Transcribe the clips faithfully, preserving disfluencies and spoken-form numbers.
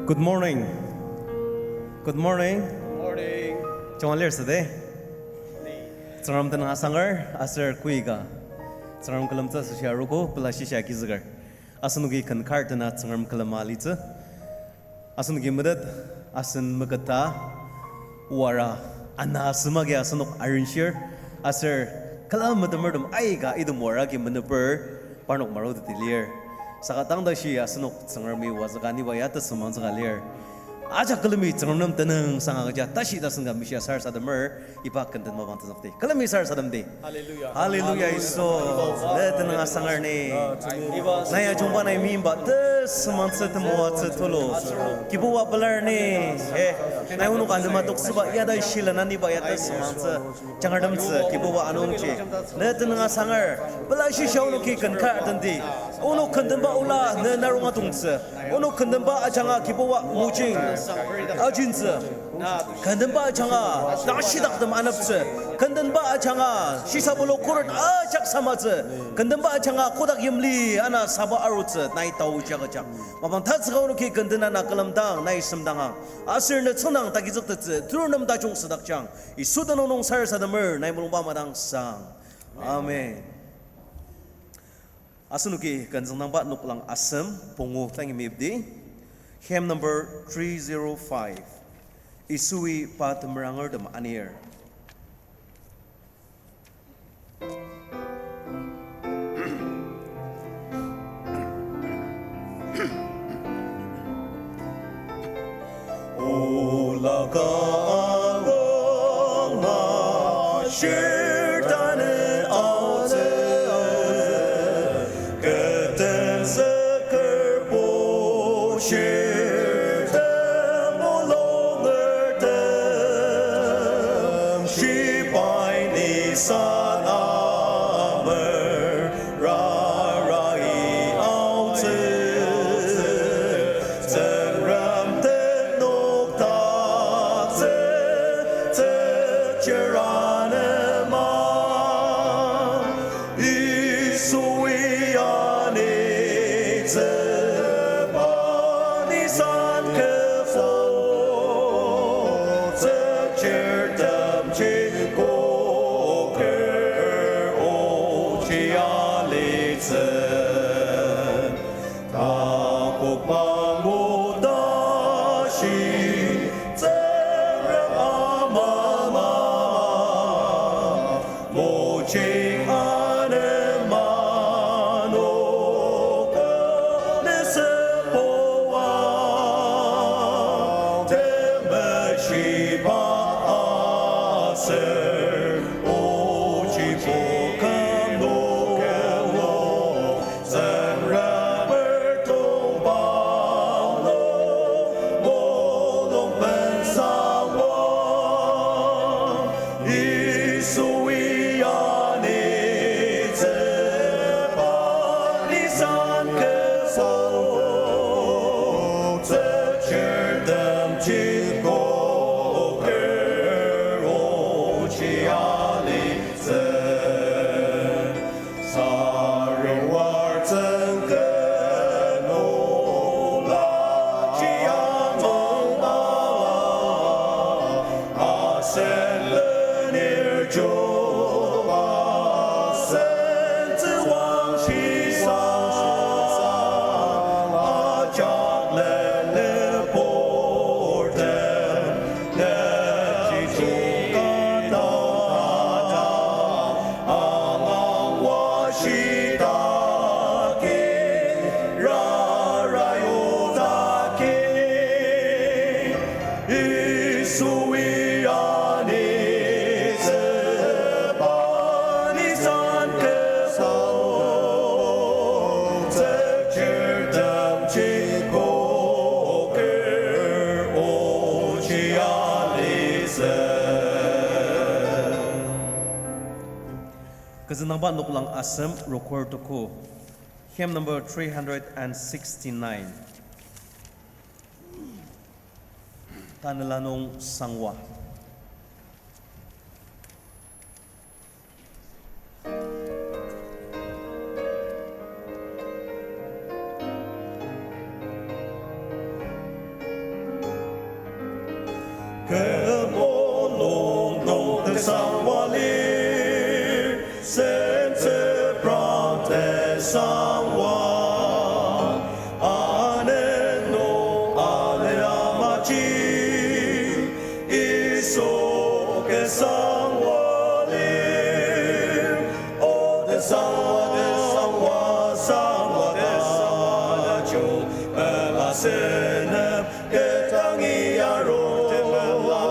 Good morning. Good morning. Morning. Jungwa lir sade. Tsüngrem tenüng asangar aser koika Tsüngrem külemtsü asoshi arogo pela shisa agizüker. Asenoki ken kar tena Tsüngrem külema alitsü. Asenoki metet asen meketa wara ana asem agi asenok arenshir, aser kala metemertem aika item wara agi meneper parnok maruteti lir. Saka tang tashi asenok Tsüngremi wazüka niba ya tesüngmangtsüka lir. Ajak külemi Tsüngrem nem tenüngsang agüja tashi tasen ka mishia sarasademer, iba kenten mapang tenzükdi. Külemi sarasademdi. Hallelujah. Hallelujah, Yisu. Ne tenüng asangar ni. Nai ajungba nai meimba tesüngmangtsü temoatsü tulu. Kibuba pelar ni. Eh, nai onok anema toksüba yada shila naniba ya tesüngmangtsü. Jangartemtsü, Kibuba anungji. Ne tenüng asangar. Pela shisa onoki ken kar tenti. Onok kentenba ola ne narong atongtsü. Onok kentenba ajanga Kibuba mojing ajintsü. Kentenba ajanga tashidaktem aneptsü. Kentenba ajanga shisabulu khuret ajak samatsü. Kentenba ajanga kotak yimli ana saba arutsü. Nai taoji agüjang. Mapang tatsüka onoki kenten ana külemdang, nai semdangang. Aser ne tsüngdang tagizüktettsü, turnem tajung südakjang. Yisu tenüng nung sarasademer, nai mulungba madangsang. Amen. Asenoki ken züngdangba noklang asem pungu tangi meyipdi. Hymn number three zero five. Yisui pa temerangertem anir. Ola ka angama shir tanü aotsü, ketenzüker bushirtem mulungertem, shibai nisan amer rarai aotsü, Tsüngrem tenokdaktsü, tsükchir anema. Yisui anitsüba nisan kübok, tsükchirtemji koker ochi alitsü. Takok mangu tashi Tsüngrem amama, mojing anema nokone süpoa, temeshiba aser ochi poküm nokelo. Tsüngrem ertong balok, molung bensawa, Yisui anitsüba nisan kübok, tsükchirtemji koker ochi ali Tsü, saruar tsüngken ola chiang mongma, asen lenir jo asen tsüwang shisa, ajak lenir portem. Kü züngdangba noklang asem record toku. Hymn number three hundred and sixty-nine. Tanela nung sangwa. Kü mulung nung tesangwa lir, sentsüprang tesangwa. Anen nung ali amaji, Yisu kü sangwa lir. O tesangwa, tesangwa, sangwa tajung, pela senep kü tangi arur.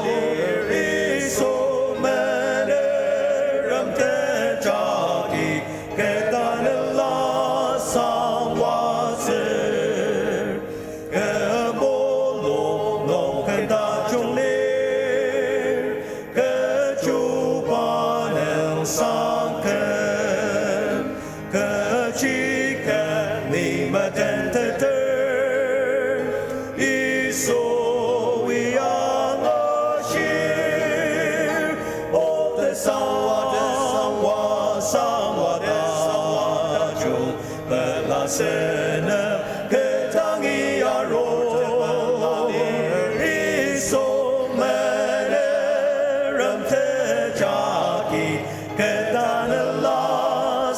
Yisu menerem tejagi, kü tanela sangwatsür. Kü mulung nung kü tajung lir, kü chuba nung sangken, kü chiken ni metenteter, Yisui angashir. O tesangwa, tesangwa, sangwa tajung, pela senep kü tangi arur. Yisu menerem tejagi, kü tanela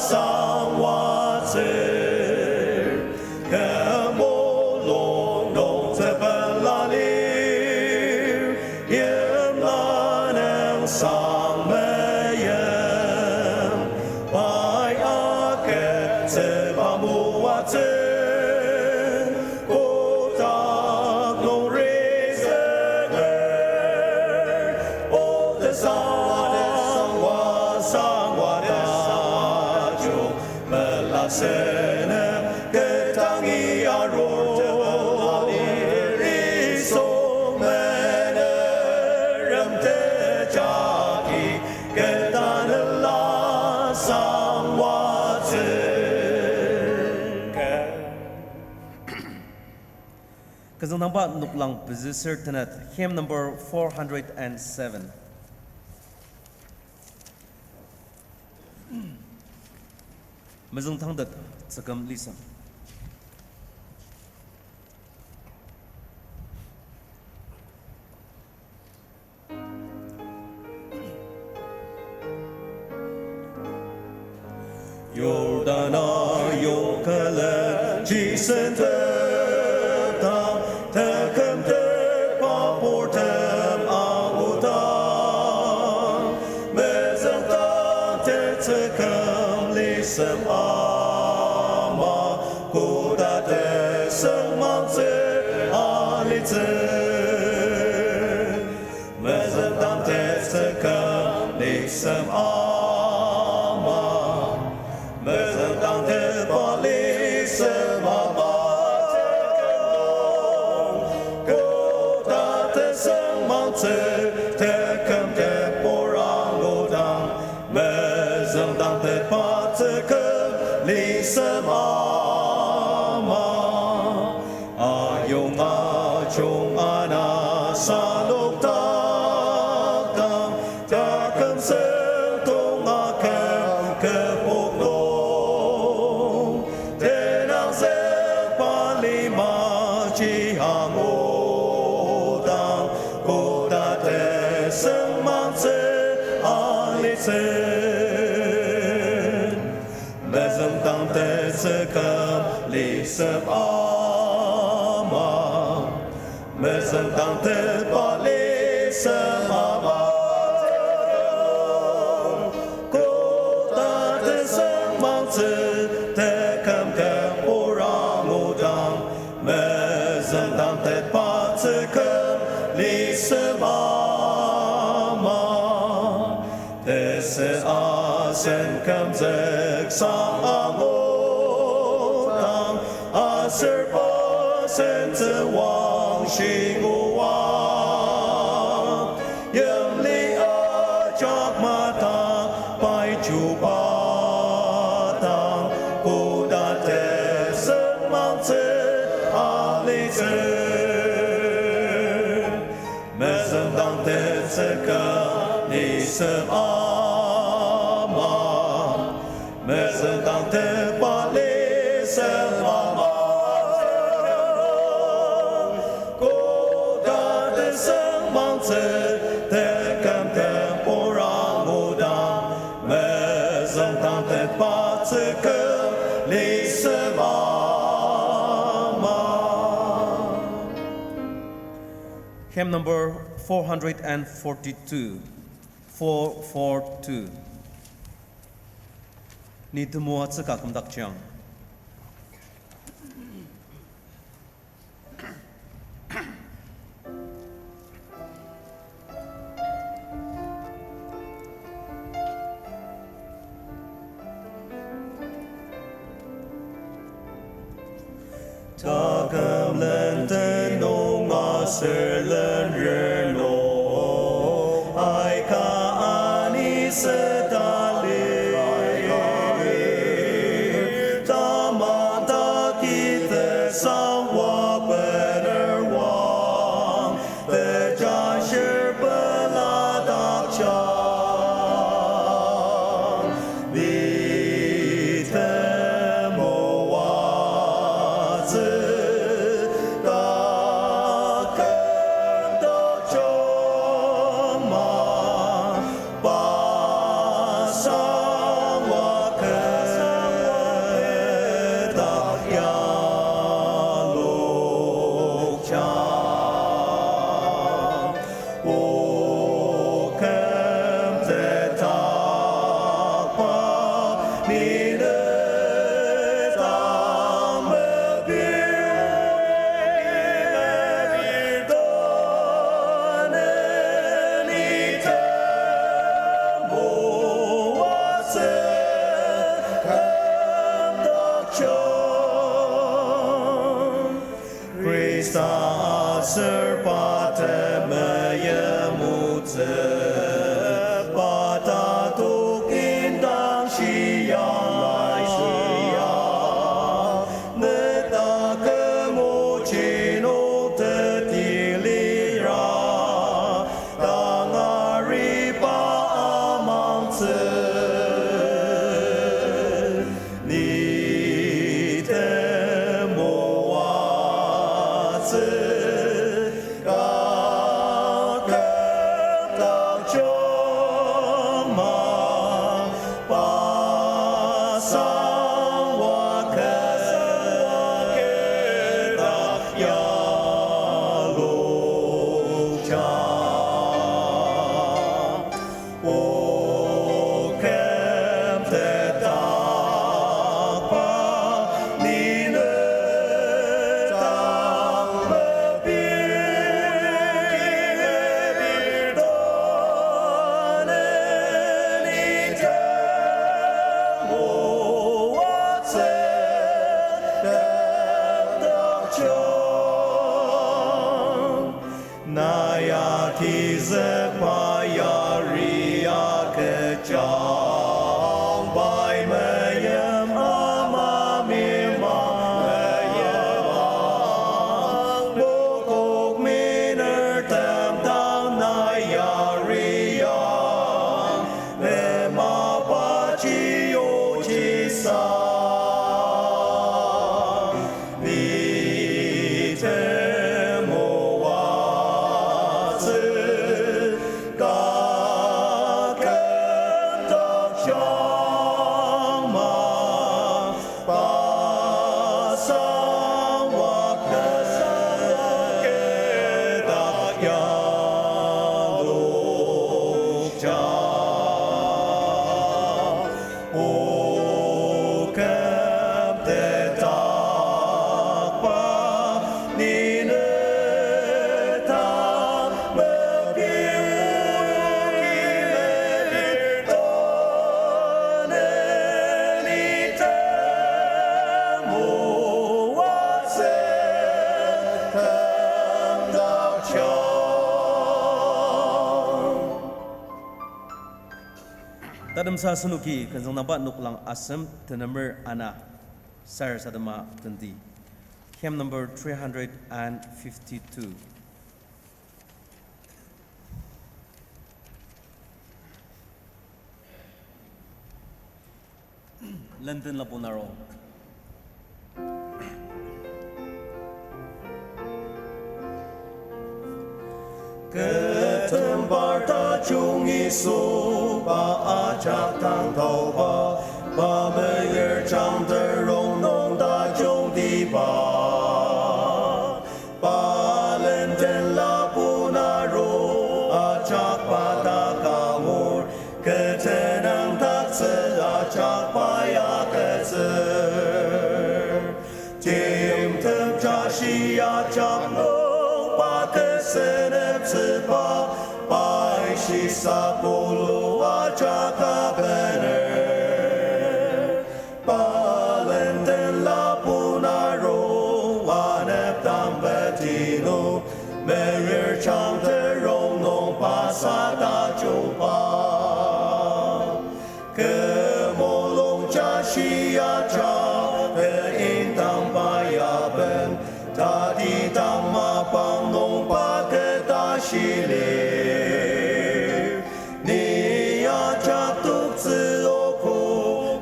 sangwatsür. Kü mulung nung tepela lir, yimla nung sang meim, pai aketsüba moatsür, kotak nung rizüker. O tesangwa, tesangwa, sangwa tajung, pela senep kü tangi arur. Yisu menerem tejagi, kü tanela sangwatsür. Kü züngdangba noklang pezü ser tenet, hymn number four hundred and seven. Mezüngdangtet tsüküm lisem. Yordana yongkelen jisentepdang, tekümtepba purtem angudang, mezüngdang tetsüküm lisem ama, koda tesüngmangtsü alitsü. Mezüngdang tetsüküm lisem ama, mezüngdang tepba lisem ama, koda tesüngmangtsü tekümtepba purtem angudang, mezüngdang tepba tsüküm lisem ama. Ayonga chunga na salok takdang, taküm sentong aküm kübok nung, tenang züngba limaji angudang, koda tesüngmangtsü alitsü. Mezüngdang tetsüküm lisem ama, mezüngdang tepba lisem ama, koda tesüngmangtsü tekümtepba purtem angudang, mezüngdang tepba tsüküm lisem ama. Tesü asen kümzük sang angudang, aser pa sentsü wangshi ngua. Yimli ajak mata pai chuba dang, koda tesüngmangtsü alitsü. Mezüngdang tetsüküm lisem ama, mezüngdang tepba lisem ama, koda tesüngmangtsü Hymn number four hundred and forty-two, four four two. Ni temoatsü ka kümdaktsüang. Taküm lenden nung aser lenrer nung, aika ani süta lir. Tamang taki tesang wa bener wang, tejashir pela dakjang. Ni temoatsü taküm dakjang ma, pasang wa kü dak yalokjang. O küm tetakba, ni ne dang mepir, tanü ni temoatsü küm dakjang. Khrista aser pa temeim otsü, pa tatok indang shiang lai shia. Ne taküm oji nung teti lira, tangariba amangtsü. Ni temoatsü taküm dakjang ma, pasang wa kü dak yalokjang. O küm tetakba, ni ne dang mepir, tanü ni temoatsü küm dakjang. Na ya tizükba yari ya kechang, pai meim ama mimang meimang, bokok miner temdang na yari ya, mema paji oji sa. Ni temoatsü ka küm dakjang ma, pasang wa kü dak yalokjang. O küm tetakba, ni ne dang mepir, tanü ni temoatsü küm dakjang. Tatemsa asenoki künzüng naba noklang asem tenemer ana sarasadema tenti. Hymn number three hundred and fifty-two. Lenden lapo naro. Kü tembar tajung Yisu pa ajak tang taoba, pa meyir jang terong nung tajungtiba. Pa lenden lapo Pai shisa pulu ajak abener. Pa lenden lapun aru anepdang petinu. Merir chang terong nung pa sata chungba. Kü mulung ja shia ja, kü indang pa yaben, tati dang mapang nung pa kü tashi lir. Ni ajak toktsü oku,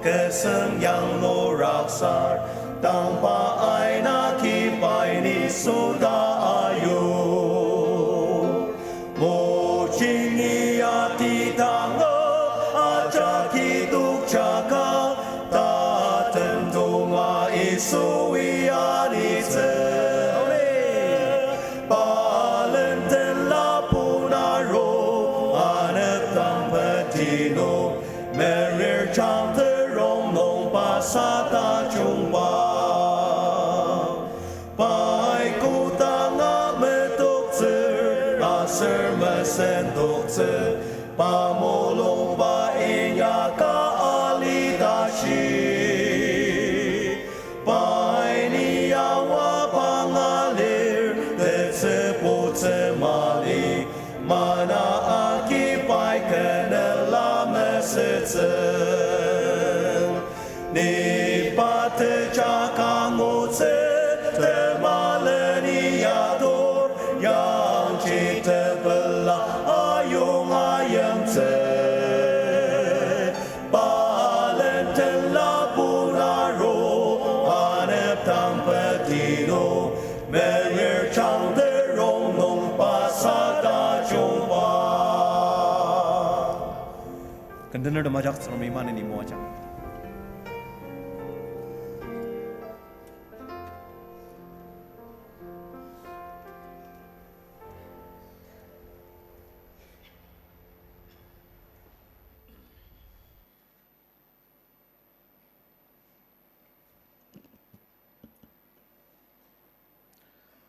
kü seng yang nung raksar, tang pa aina ki pai ni suda ayu. Mojingi ati tanga, ajaki tokjaka, tatem tonga Yisui alitsü. Palen tenla punaro, anepdang petinu, merir chang terong nung pa sata chungba. Pai kodanga metoktsür, aser mesendoktsür, pa mulungba inyaka alitashi. Pai ni awa pangalir, tetsü putsü mali, mana agi pai kenela mesetsü. Ni pa tejaka ngutsü, temaleni ator, yangji tepela ayong ayemtsü. Palen tenla punaro, anepdang petinu, merir chang terong nung pa sata chungba. Kendener tem ajak Tsüngremi maneni moajang.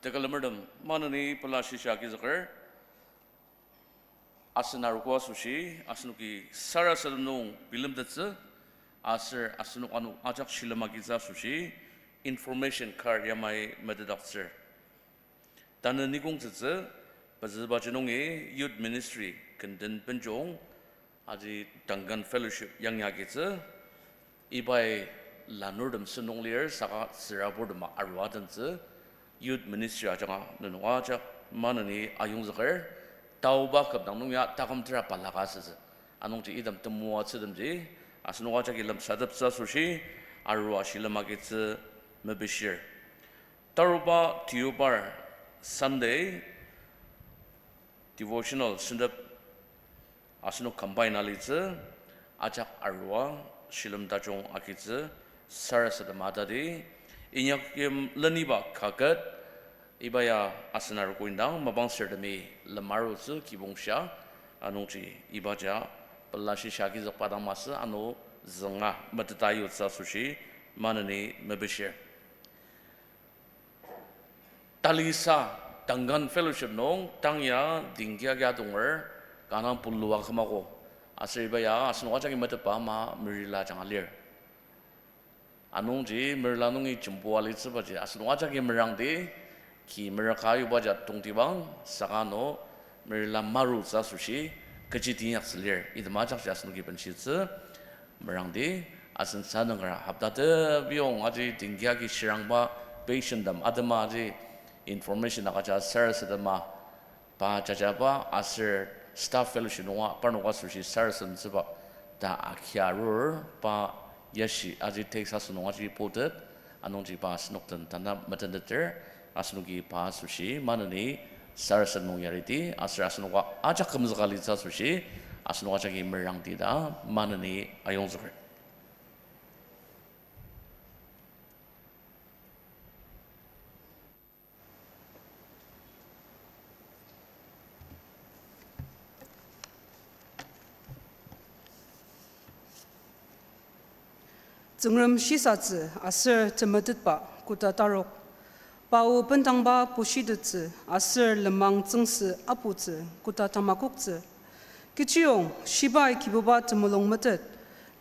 Tekülemertem, maneni pela shisa agizüker, asen arogo asoshi, asenoki sarasadem nung bilemtettsü, aser asenok ano ajak shilem agitsü asoshi, information card yamai metetdaktsür. Tanü nikongtsütsü, pezübaji nungi Youth Ministry kenden benjong, aji Duncan Fellowship yangi agitsü, ibai lanurtem sentong lir saka tsüraburtema arua tentsü, Youth Ministry ajanga nenok ajak maneni ayongzüker, taoba kümdang nung ya taküm tera balaka asütsü. Anungji item temoatsütemji, asenok ajaki lemsateptsü asoshi, arua shilem agitsü mepishir. Taruba Deobar Sunday devotional sentep asenok combine alitsü ajak arua shilem tajung agitsü sarasadema tati inyakyim leniba kaket iba ya asen arogo indang mapang sürtemi lemarutsü kibongshia anungji ibaja pela shisa agizükba dang masü ano zünga meteta yutsü asoshi maneni mepishir. Talisa Duncan Fellowship nung tang ya dingki agi adonger kanga pulua kümako. Aser iba ya asenok ajaki metetba ama merila ajanga lir. Anungji merila nungi jembua alitsübaji asenok ajaki merangdi, ki meraka ayubaji tongtibang saka ano merila marutsü asoshi kechi teinyaktsü lir. Item ajakji asenoki benshitsü merangdi, asen sanüngera hopta tebiyong aji dingki agi shirangba patienttem atema aji information agüja sarasadema pa jajaba aser staff fellowship nunga parnok asoshi sarasademtsüba ta akia arur pa yashi aji text asünung aji potet, anungji pa asenok den tanü metenteter, asenoki pa asoshi maneni sarasadem nung yariti, aser asenoka ajak kümzüka alitsü asoshi, asenok ajaki merangdi ta maneni ayongzüker. Tsüngrem shisatsü aser temetetba koda tarok. Pa o bendangba bushitettsü, aser lenmang tsüngsü aputsü, koda tamakoktsü. Kechiyong, shibai Kibuba temulung metet,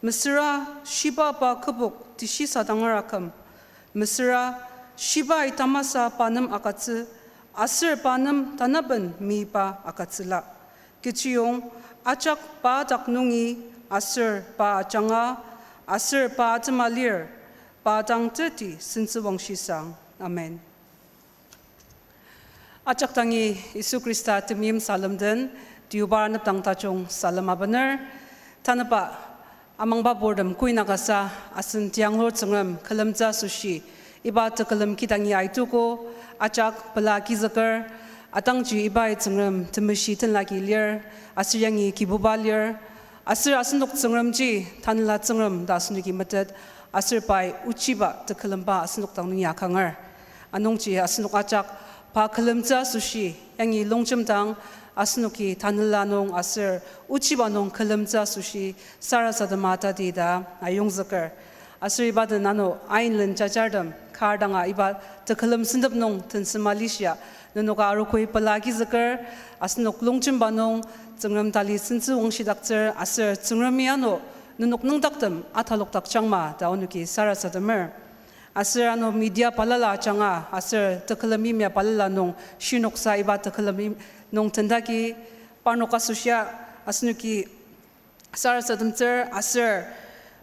mesüra shiba pa kübok teshisadangera küm, mesüra shibai tamasa pa nem agütsü, aser pa nem tanaben meyipa agütsüla. Kechiyong, ajak pa dak nungi, aser pa ajanga, aser pa atema lir, pa dang teti sentsüwangshisa. Amen. Ajak dangi Yisu Khrista temeim salem den, deobar anepdang tajung salem abener, tanüba amangba purtem kuinakasa asen tianglur Tsüngrem külemtsü asoshi, iba tekülem kidangi aituko, ajak pela agizüker, atangji ibai Tsüngrem temeshi tenlaki lir, aser yangi Kibuba lir, aser asenok Tsüngremji tanela Tsüngrem ta asenoki metet, aser pai ochiba tekülemba asenok dang nungi akanger. Anungji asenok ajak pa külemtsü asoshi, yangi longjemdang asenoki tanela nung aser ochiba nung külemtsü asoshi sarasadema tati ta ayongzüker. Aser iba den ano ainlen jajartem kar danga iba tekülem sentep nung tensema lishia, nenoka arogoi pela agizüker, asenok longjemba nung Tsüngrem tali sentsüwangshidaktsür aser Tsüngremi ano nenok nüngdaktem atalokdakjangma ta onoki sarasademer. Aser ano media balala ajanga aser tekülem yimya balala nung shinoksa iba tekülem yim-, nung tendaki parnok asoshia asenoki sarasademtsür aser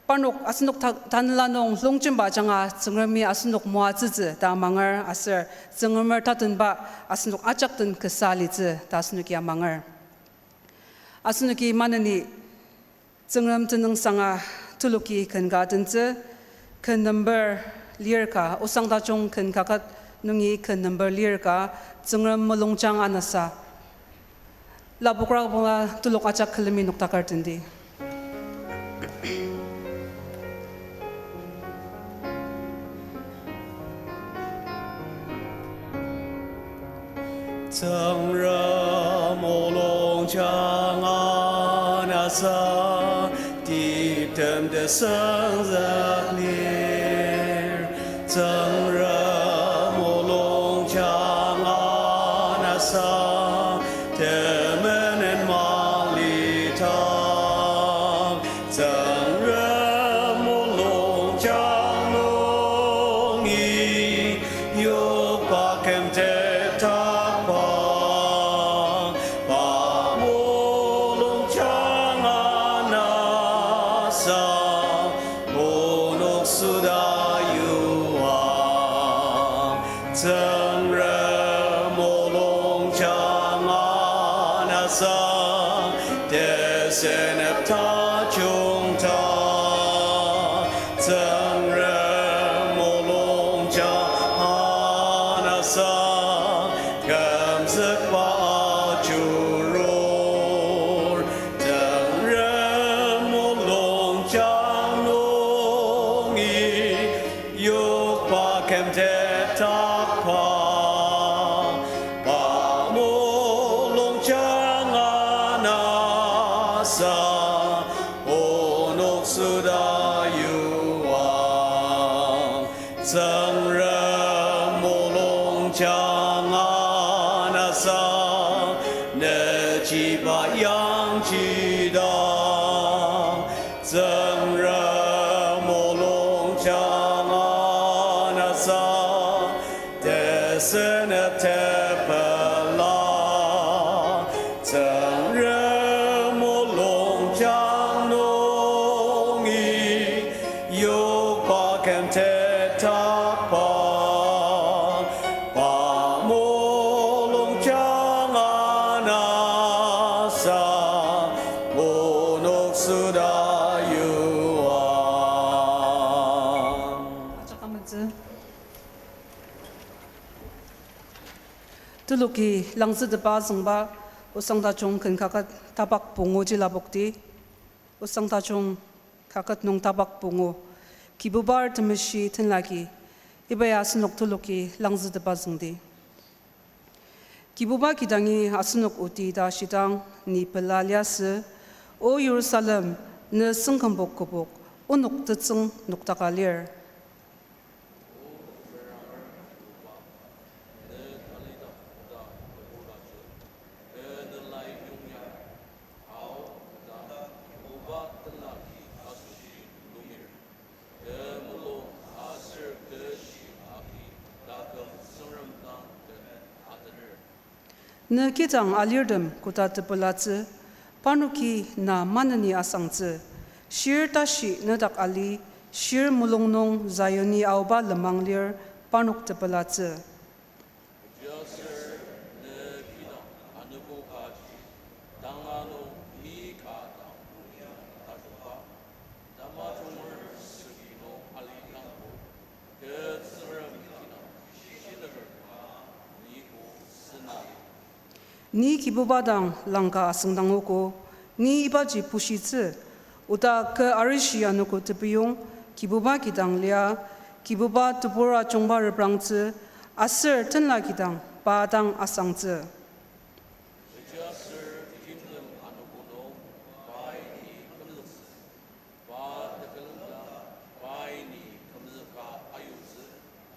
parnok asenok ta-, tanela nung longjemba ajanga Tsüngremi asenok moatsütsü ta amanger aser Tsüngremer tatenba asenok ajak den kasa litsü ta asenoki amanger. Asenoki maneni Tsüngrem tenüngsanga teloki ken ka tentsü, ken number lir ka, osang tajung ken kaket nungi ken number lir ka, Tsüngrem mulungjang anasa. Lapokra bonga telok ajak külemi noktaker tendi. Tsüngrem mulungjang anasa, tiptem tesüngzük lir. Tsüngrem mulungjang anasa, temenen malitak. Tsüngrem mulungjang nungi yokba kümtet takba, pa mulungjang anasa, onok süda yua. Tsüngrem mulungjang anasa, tesenep tajung ta. Tsüngrem mulungjang anasa, kümzükba ajurur. Tsüngrem mulungjang nungi yokba kümtet takba, pa mulungjang anasa, onok süda yua. Tsüngrem mulungjang anasa, nechiba yangji dang. Tsüngrem mulungjang anasa, tesenep tepela. Tsüngrem mulungjang nungi yokba kümtet takba, pa mulungjang anasa, onok süda yua. Ajak amentsü. Teloki langzütepa azüngba, osang tajung ken kaket tapak pungu ji lapokti, osang tajung kaket nung tapak pungu. Kibubar temeshi tenlaki, iba ya asenok teloki langzütepa züngdi. Kibuba kidangi asenok oti ta shidang ni pela liasü, O Jerusalem, ne süngkümbok kübok, onok tetsüng noktaka lir. Ne kidang alirtem koda tepelatsü, parnoki na maneni asangtsü. Shir tashi nedak ali, shir mulung nung Zioni aoba lenmang lir, parnok tepelatsü. Aser ne kidang anogo kaji, tanga nung ni ka dang ya tajungba, tamajungmer süki nung alidangbo, kü Tsüngrem kidang shineker ka ni ko sena. Ni Kibuba dang langka asüngdangogo, ni ibaji bushitsü, oda kü arishi anogo tepiyong, Kibuba kidang lia, Kibuba tebur ajungba reprangtsü, aser tenla kidang pa dang asangtsü. Kechiaser timtem anogo nung pai ni kümzüktsü, pa tekülem dang pai ni kümzüka ayutsü,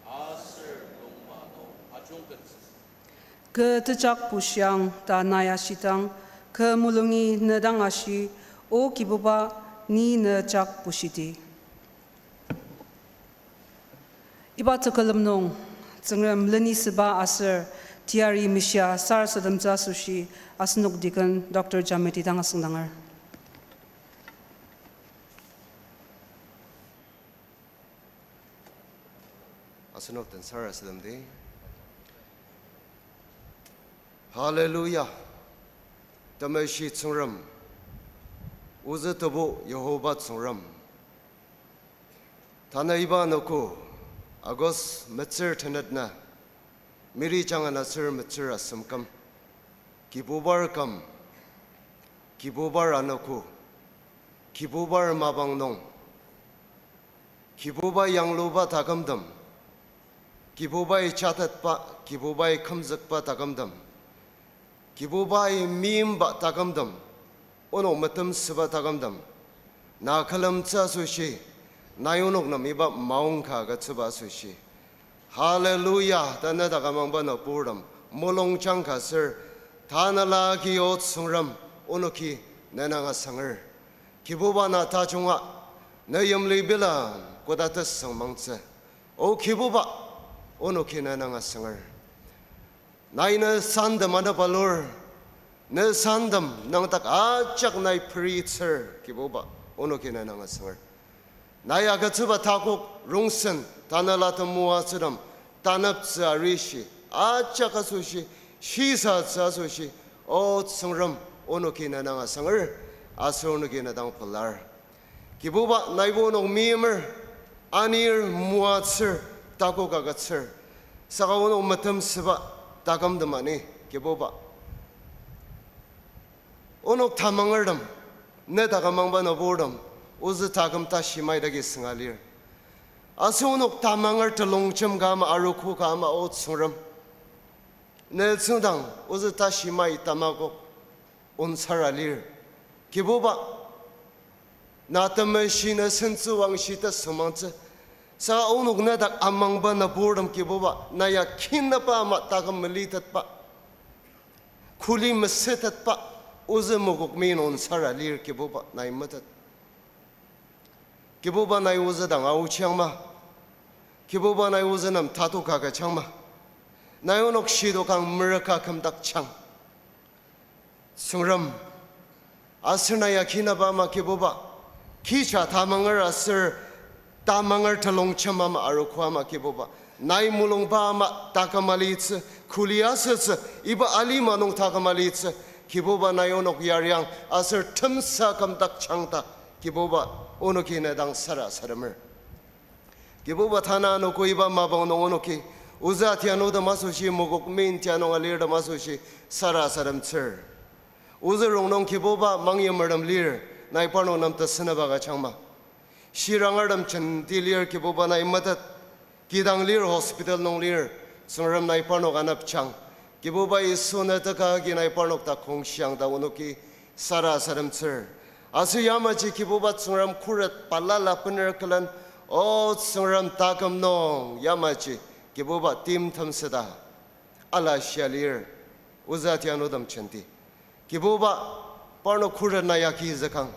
aser lungma nung ajungkettsü. Kü tejak bushiang ta nai ashidang, kü mulungi ne dang ashi, O Kibuba, ni ne jak bushidi. Iba tekülem nung, Tsüngrem lenisüba aser teyari meshia sarasademtsü asoshi asenok deacon Doctor Jameti dang asüngdanger. Asenok den sarasademdi. Hallelujah. Temeshi Tsüngrem, ozü Tebu Yihova Tsüngrem. Tanü iba anogo, August metsür tenet nü, Mary jangan aser metsür asem küm, Kibubar küm, Kibubar anogo, Kibubar mapang nung, Kibuba yangluba takümtem, Kibubai jatetba, Kibubai kümzükba takümtem, Kibubai meimba takümtem, onok metemsüba takümtem, na külemtsü asoshi, nai onok nem iba maongka agütsüba asoshi. Hallelujah, tanü dak amangba nüburtem mulungjang ka aser, tanela agi O Tsüngrem, onoki ne nang asanger. Kibuba na tajunga, ne yimli bila koda tesüngmangtsü. O Kibuba, onoki ne nang asanger. Nai ne santem anepalur, ne santem nangdak ajak nai peritsür, Kibuba, onoki ne nang asanger. Nai agütsüba takok rongsen tanela temoatsütem taneptsü arishi, ajak asoshi, shisatsü asoshi, O Tsüngrem, onoki ne nang asanger, aser onoki ne dang pelar. Kibuba, naibo onok meimer, anir, moatsür, takok agütsür, saka onok metemsüba takümtem ani, Kibuba. Onok tamangertem, ne dak amangba nüburtem, ozü taküm tashi maidagi sünga lir. Aser onok tamanger telongjem ka ama, arogo ka ama, O Tsüngrem, ne tsüngdang ozü tashi mai tamakok onsara lir. Kibuba, na temeshi, ne sentsüwangshi tesüngmangtsü. Saka onok ne dak amangba nüburtem, Kibuba, na ya kinaba ama taküm melitetba, kuli mesütetba, ozü mokokmi onsara lir, Kibuba, nai metet. Kibuba, nai ozü dang aochiangma. Kibuba, nai ozü nem tatok agüjangma. Nai onok shidokang merüka kümdakjang, Tsüngrem. Aser na ya kinaba ama, Kibuba, kija tamanger aser tamanger telongjem ama, arogo ama, Kibuba, nai mulungba ama taküm alitsü, kuli asütsü, iba alima nung taküm alitsü, Kibuba, nai onok yariang aser temsa kümdakjang ta, Kibuba, onoki ne dang sarasademer. Kibuba, tanü anogo iba mapang nung onoki ozü atianutem asoshi, mokokmi tia nung alirtem asoshi sarasademtsür. Ozü rongnung, Kibuba, mangyimertem lir, nai parnok nem tesünep agüjangma. Shirangertem jenti lir, Kibuba, nai metet. Kidang lir, hospital nung lir, Tsüngrem, nai parnok anepjang. Kibuba Yisu, ne teka agi nai parnok dak kongshiang ta onoki sarasademtsür. Aser yamaji, Kibuba Tsüngrem, khuret balala bener külen, O Tsüngrem, taküm nung yamaji, Kibuba, timtem süda alashia lir, ozü atianutem jenti. Kibuba, parnok khuret na ya agizükang,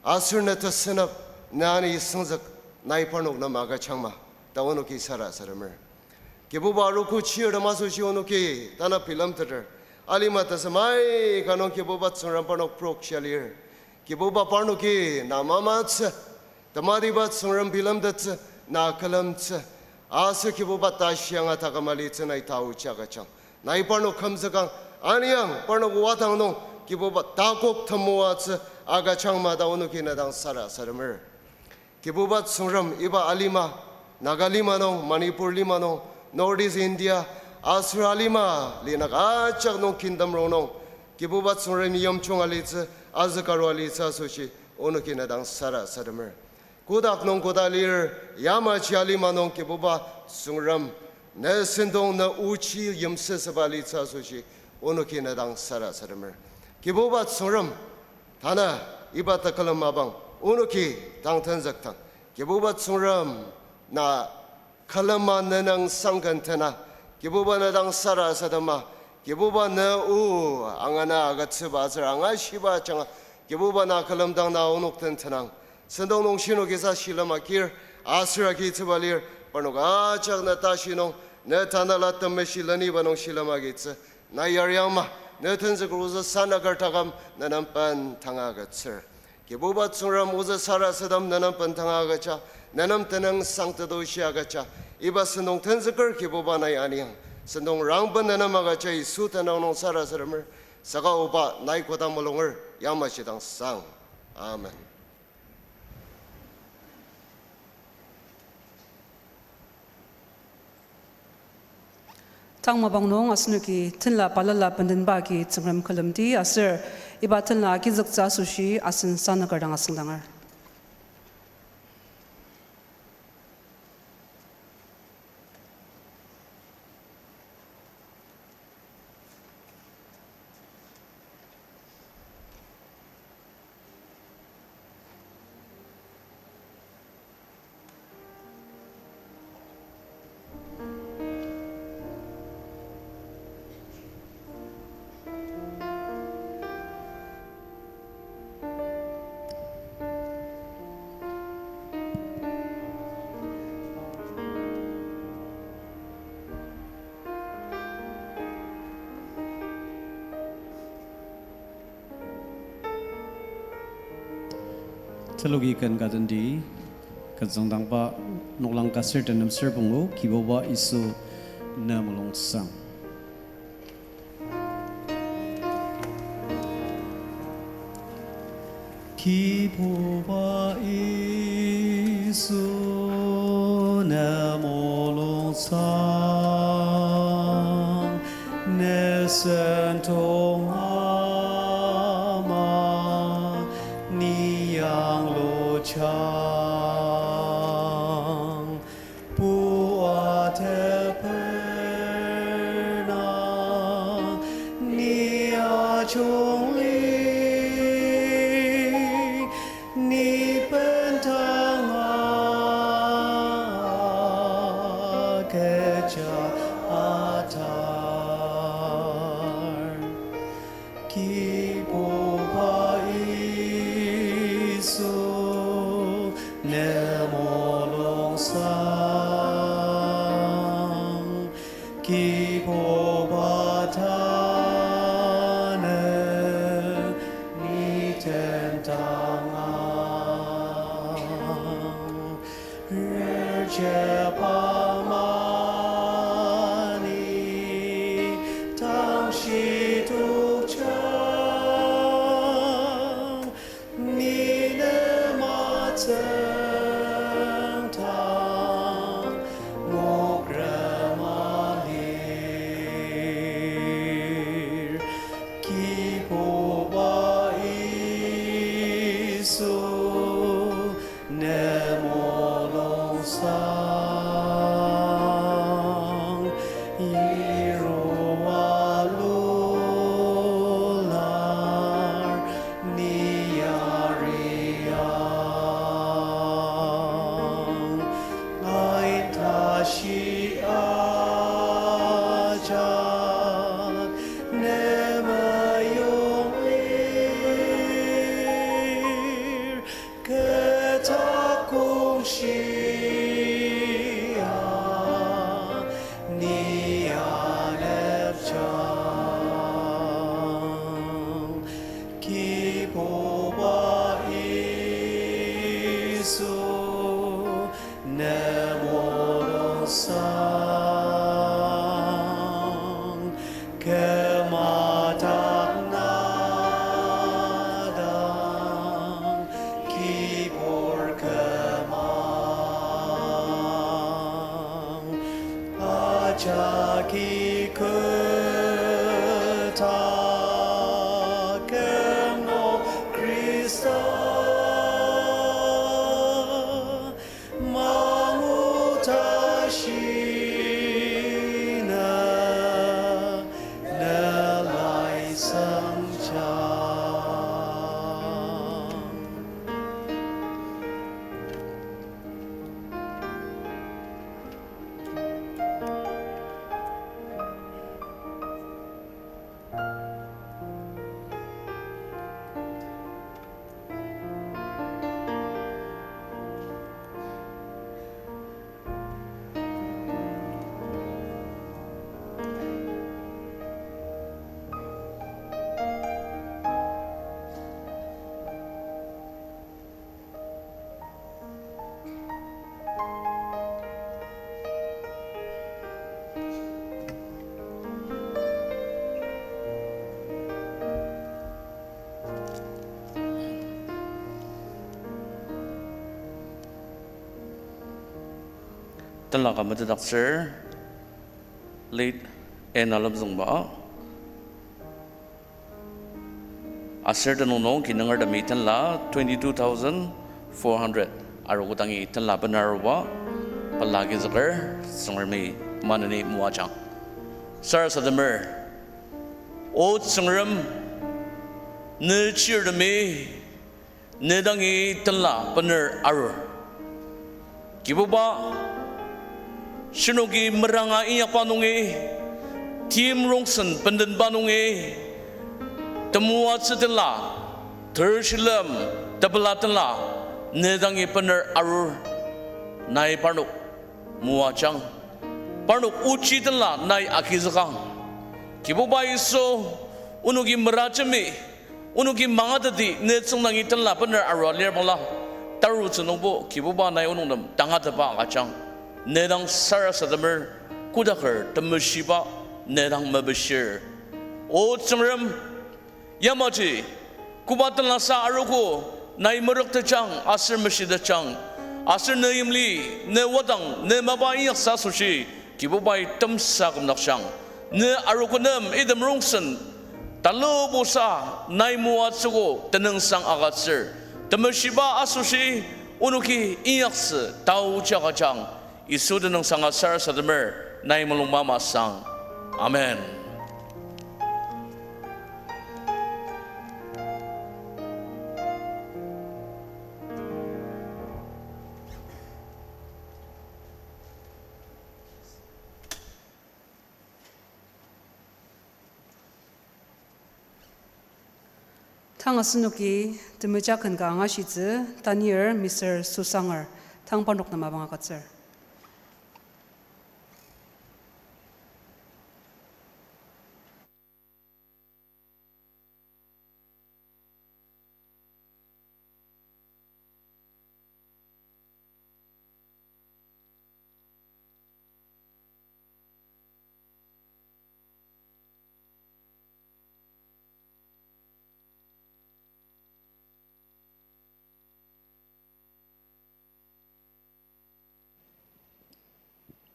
aser ne tesünep, ne ani süngzük, nai parnok nem agüjangma ta onoki sarasademer. Kibuba, arogo chirtem asoshi onoki tanü bilemteter. Alima tesem aika nung Kibuba Tsüngrem parnok prokshia lir. Kibuba parnoki na mamatsü, tematiba Tsüngrem bilemtettsü, na külemtsü. Aser Kibuba tashi anga taküm alitsü nai taochi agüjang. Nai parnok kümzükang, aniang parnok wadang nung Kibuba takok temoatsü agüjang ma ta onoki na dang sarasademer. Kibuba Tsüngrem iba alima, Naga lima nung, Manipur lima nung, North East India, aser alima linak ajak nung kingdom rongnung, Kibuba Tsüngrem yimjung alitsü, azükaru alitsü asoshi, onoki na dang sarasademer. Kotak nung koda lir, yamaji alima nung Kibuba Tsüngrem, ne sentong ne ochi yimsüsüba alitsü asoshi, onoki na dang sarasademer. Kibuba Tsüngrem, tanü iba tekülem mapang onoki tang tenzüktang. Kibuba Tsüngrem, na külema ne nüngsang ken tena. Kibuba na dang sarasadema. Kibuba ne o angana agütsüba aser angashiba ajanga. Kibuba na külemdang na onok den tenang. Sentong nung shinoki sa shilem agir, aser agitsüba lir, parnok ajak na tashi nung, ne tanela temeshi leniba nung shilem agitsü. Na yariang ma, ne tenzüker ozü sanaker taküm, ne nem bendanga agütsür. Kibuba Tsüngrem ozü sarasadem ne nem bendanga agüja, ne nem tenüngsang tetushi agüja. Iba sentong tenzüker Kibuba nai aniang. Sentong rangben ne nem agüja Yisu tenüng nung sarasademer. Saka oba nai koda mulunger, yamaji dang sang. Amen. Tang mapang nung asenoki tenla balala bendenba agi Tsüngrem külemdi aser iba tenla agizüktsü asoshi asen sanaker dang asüngdanger. Teloki ken ka tendi, ken züngdangba noklang ka sür tenem sür pungu, Kibuba Yisu ne mulungsang. Kibuba Yisu ne mulungsang, ne sentong ama ni yanglujang. Pua teper na ni ajungli, ni bendanga kecha atar. Kibuba Yisu ne mulungsang, Kibuba tanü ni tendangang. Rejepa mani tangshi tokja, Tenla ka metetdaktsür, late N. Alemzüngba. Aser tenüng nung kinungertemi tenla twenty-two thousand four hundred. Arogo dangi tenla bener aruba, pela agizüker, Tsüngremi maneni moajang. Sarasademer, O Tsüngrem, ne chirtemi, ne dangi tenla bener arur. Kibuba, shinoki meranga inyakba nungi, tim rongsen bendenba nungi, temoatsü tenla, tershilem tepela tenla, ne dangi bener arur. Nai parnok moajang, parnok ochi tenla nai agizükang. Kibuba Yisu, onoki merajemi, onoki mangateti ne tsüngdangi tenla bener arua lir bangla, tarutsü nungbo Kibuba nai onok nem tangatetba agüjang. Ne dang sarasademer, kodaker temeshiba ne dang mepishir. O Tsüngrem, yamaji koba tenlasa arogo, nai merüktejang aser meshitejang, aser ne yimli, ne wadang, ne mapa inyaksa asoshi, Kibubai temsa kümdakjang. Ne arogo nem item rongsen talubusa nai moatsüogo tenüngsang agütsür. Temeshiba asoshi onoki inyaktsü taoji agüjang. Yisu tenüngsanga sarasademer, nai mulungba masang. Amen. Tang asenoki temeja ken ka angashitsü, tanir Mister Susanger, tang parnok nem mapang agütsür.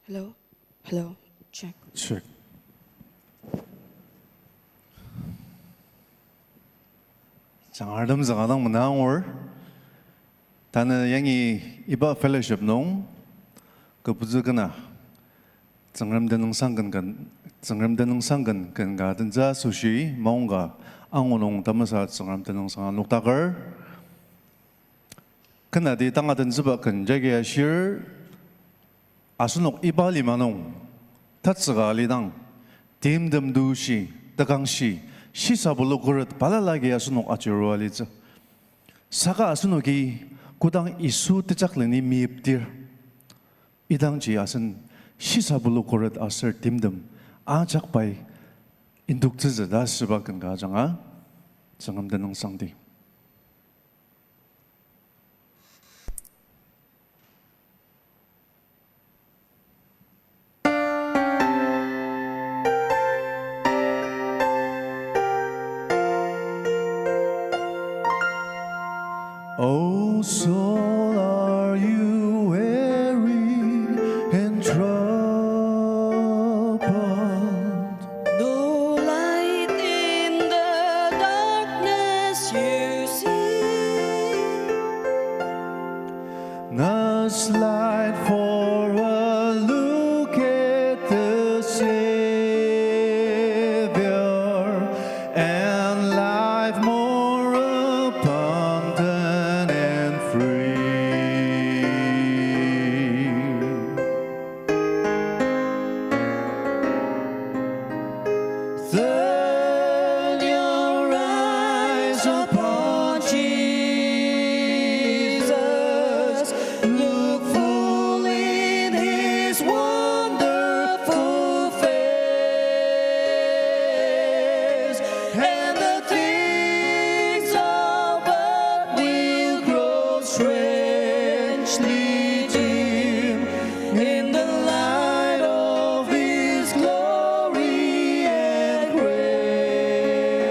Hello? Hello? Check. Check. Tsüngrem zanga dang mena angur. Tanü yangi iba fellowship nung, kübütsü kena, Tsüngrem tenüngsang ken ken, Tsüngrem tenüngsang ken ken ka tentsü asoshi, maongka, angu nung tamasa Tsüngrem tenüngsang noktaker. Kenati tangatettsüba ken jagi ashir, asenok iba lima nung, tatsüka alidang, timtem tushi, tekangshi, shisabulu khuret balala agi asenok ajurua alitsü. Saka asenoki kodang Yisu tejakleni meyipdir, idangji asen shisabulu khuret aser timtem ajak pai indoktsütsü ta asüba ken ka ajanga, Tsüngrem tenüngsangdi. Oh, soul, are you weary and troubled? No light in the darkness you see. Cast light for a look at the Savior, and life more abundant and free. Turn your eyes upon Jesus. Look full in his wonderful face, and the things of earth will grow strangely dim in the light of his glory and grace.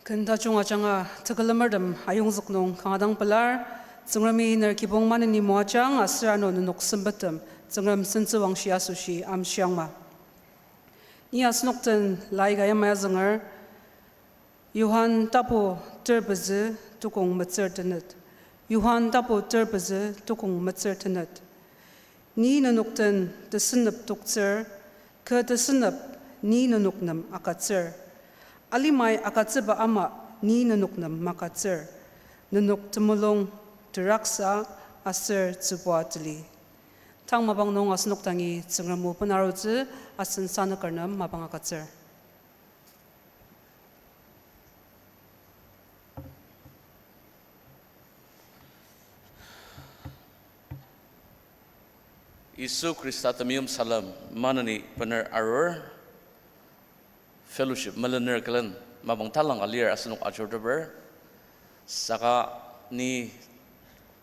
Ken tajung ajanga tekülemertem ayongzük nung kanga dang pelar, Tsüngremi ner kibong maneni moajang aser ano nenok sempettem Tsüngrem sentsüwangshi asoshi amshiangma. Ni asenok den laika yamai azünger, Johan tapu ter pezü tukong metsür tenet. Johan tapu ter pezü tukong metsür tenet. Ni nenok den tesünep toktsür, kü tesünep ni nenok nem agütsür. Alimai agütsüba ama ni nenok nem magütsür. Nenok temulung, teraksa, aser tsübua tali. Tang mapang nung asenok dangi Tsüngrem o benarutsü, asen sanüker nem mapang agütsür. Yisu Khrista temeim salem maneni bener arur. Fellowship melener külen mapang talangka lir asenok ajurteper. Saka ni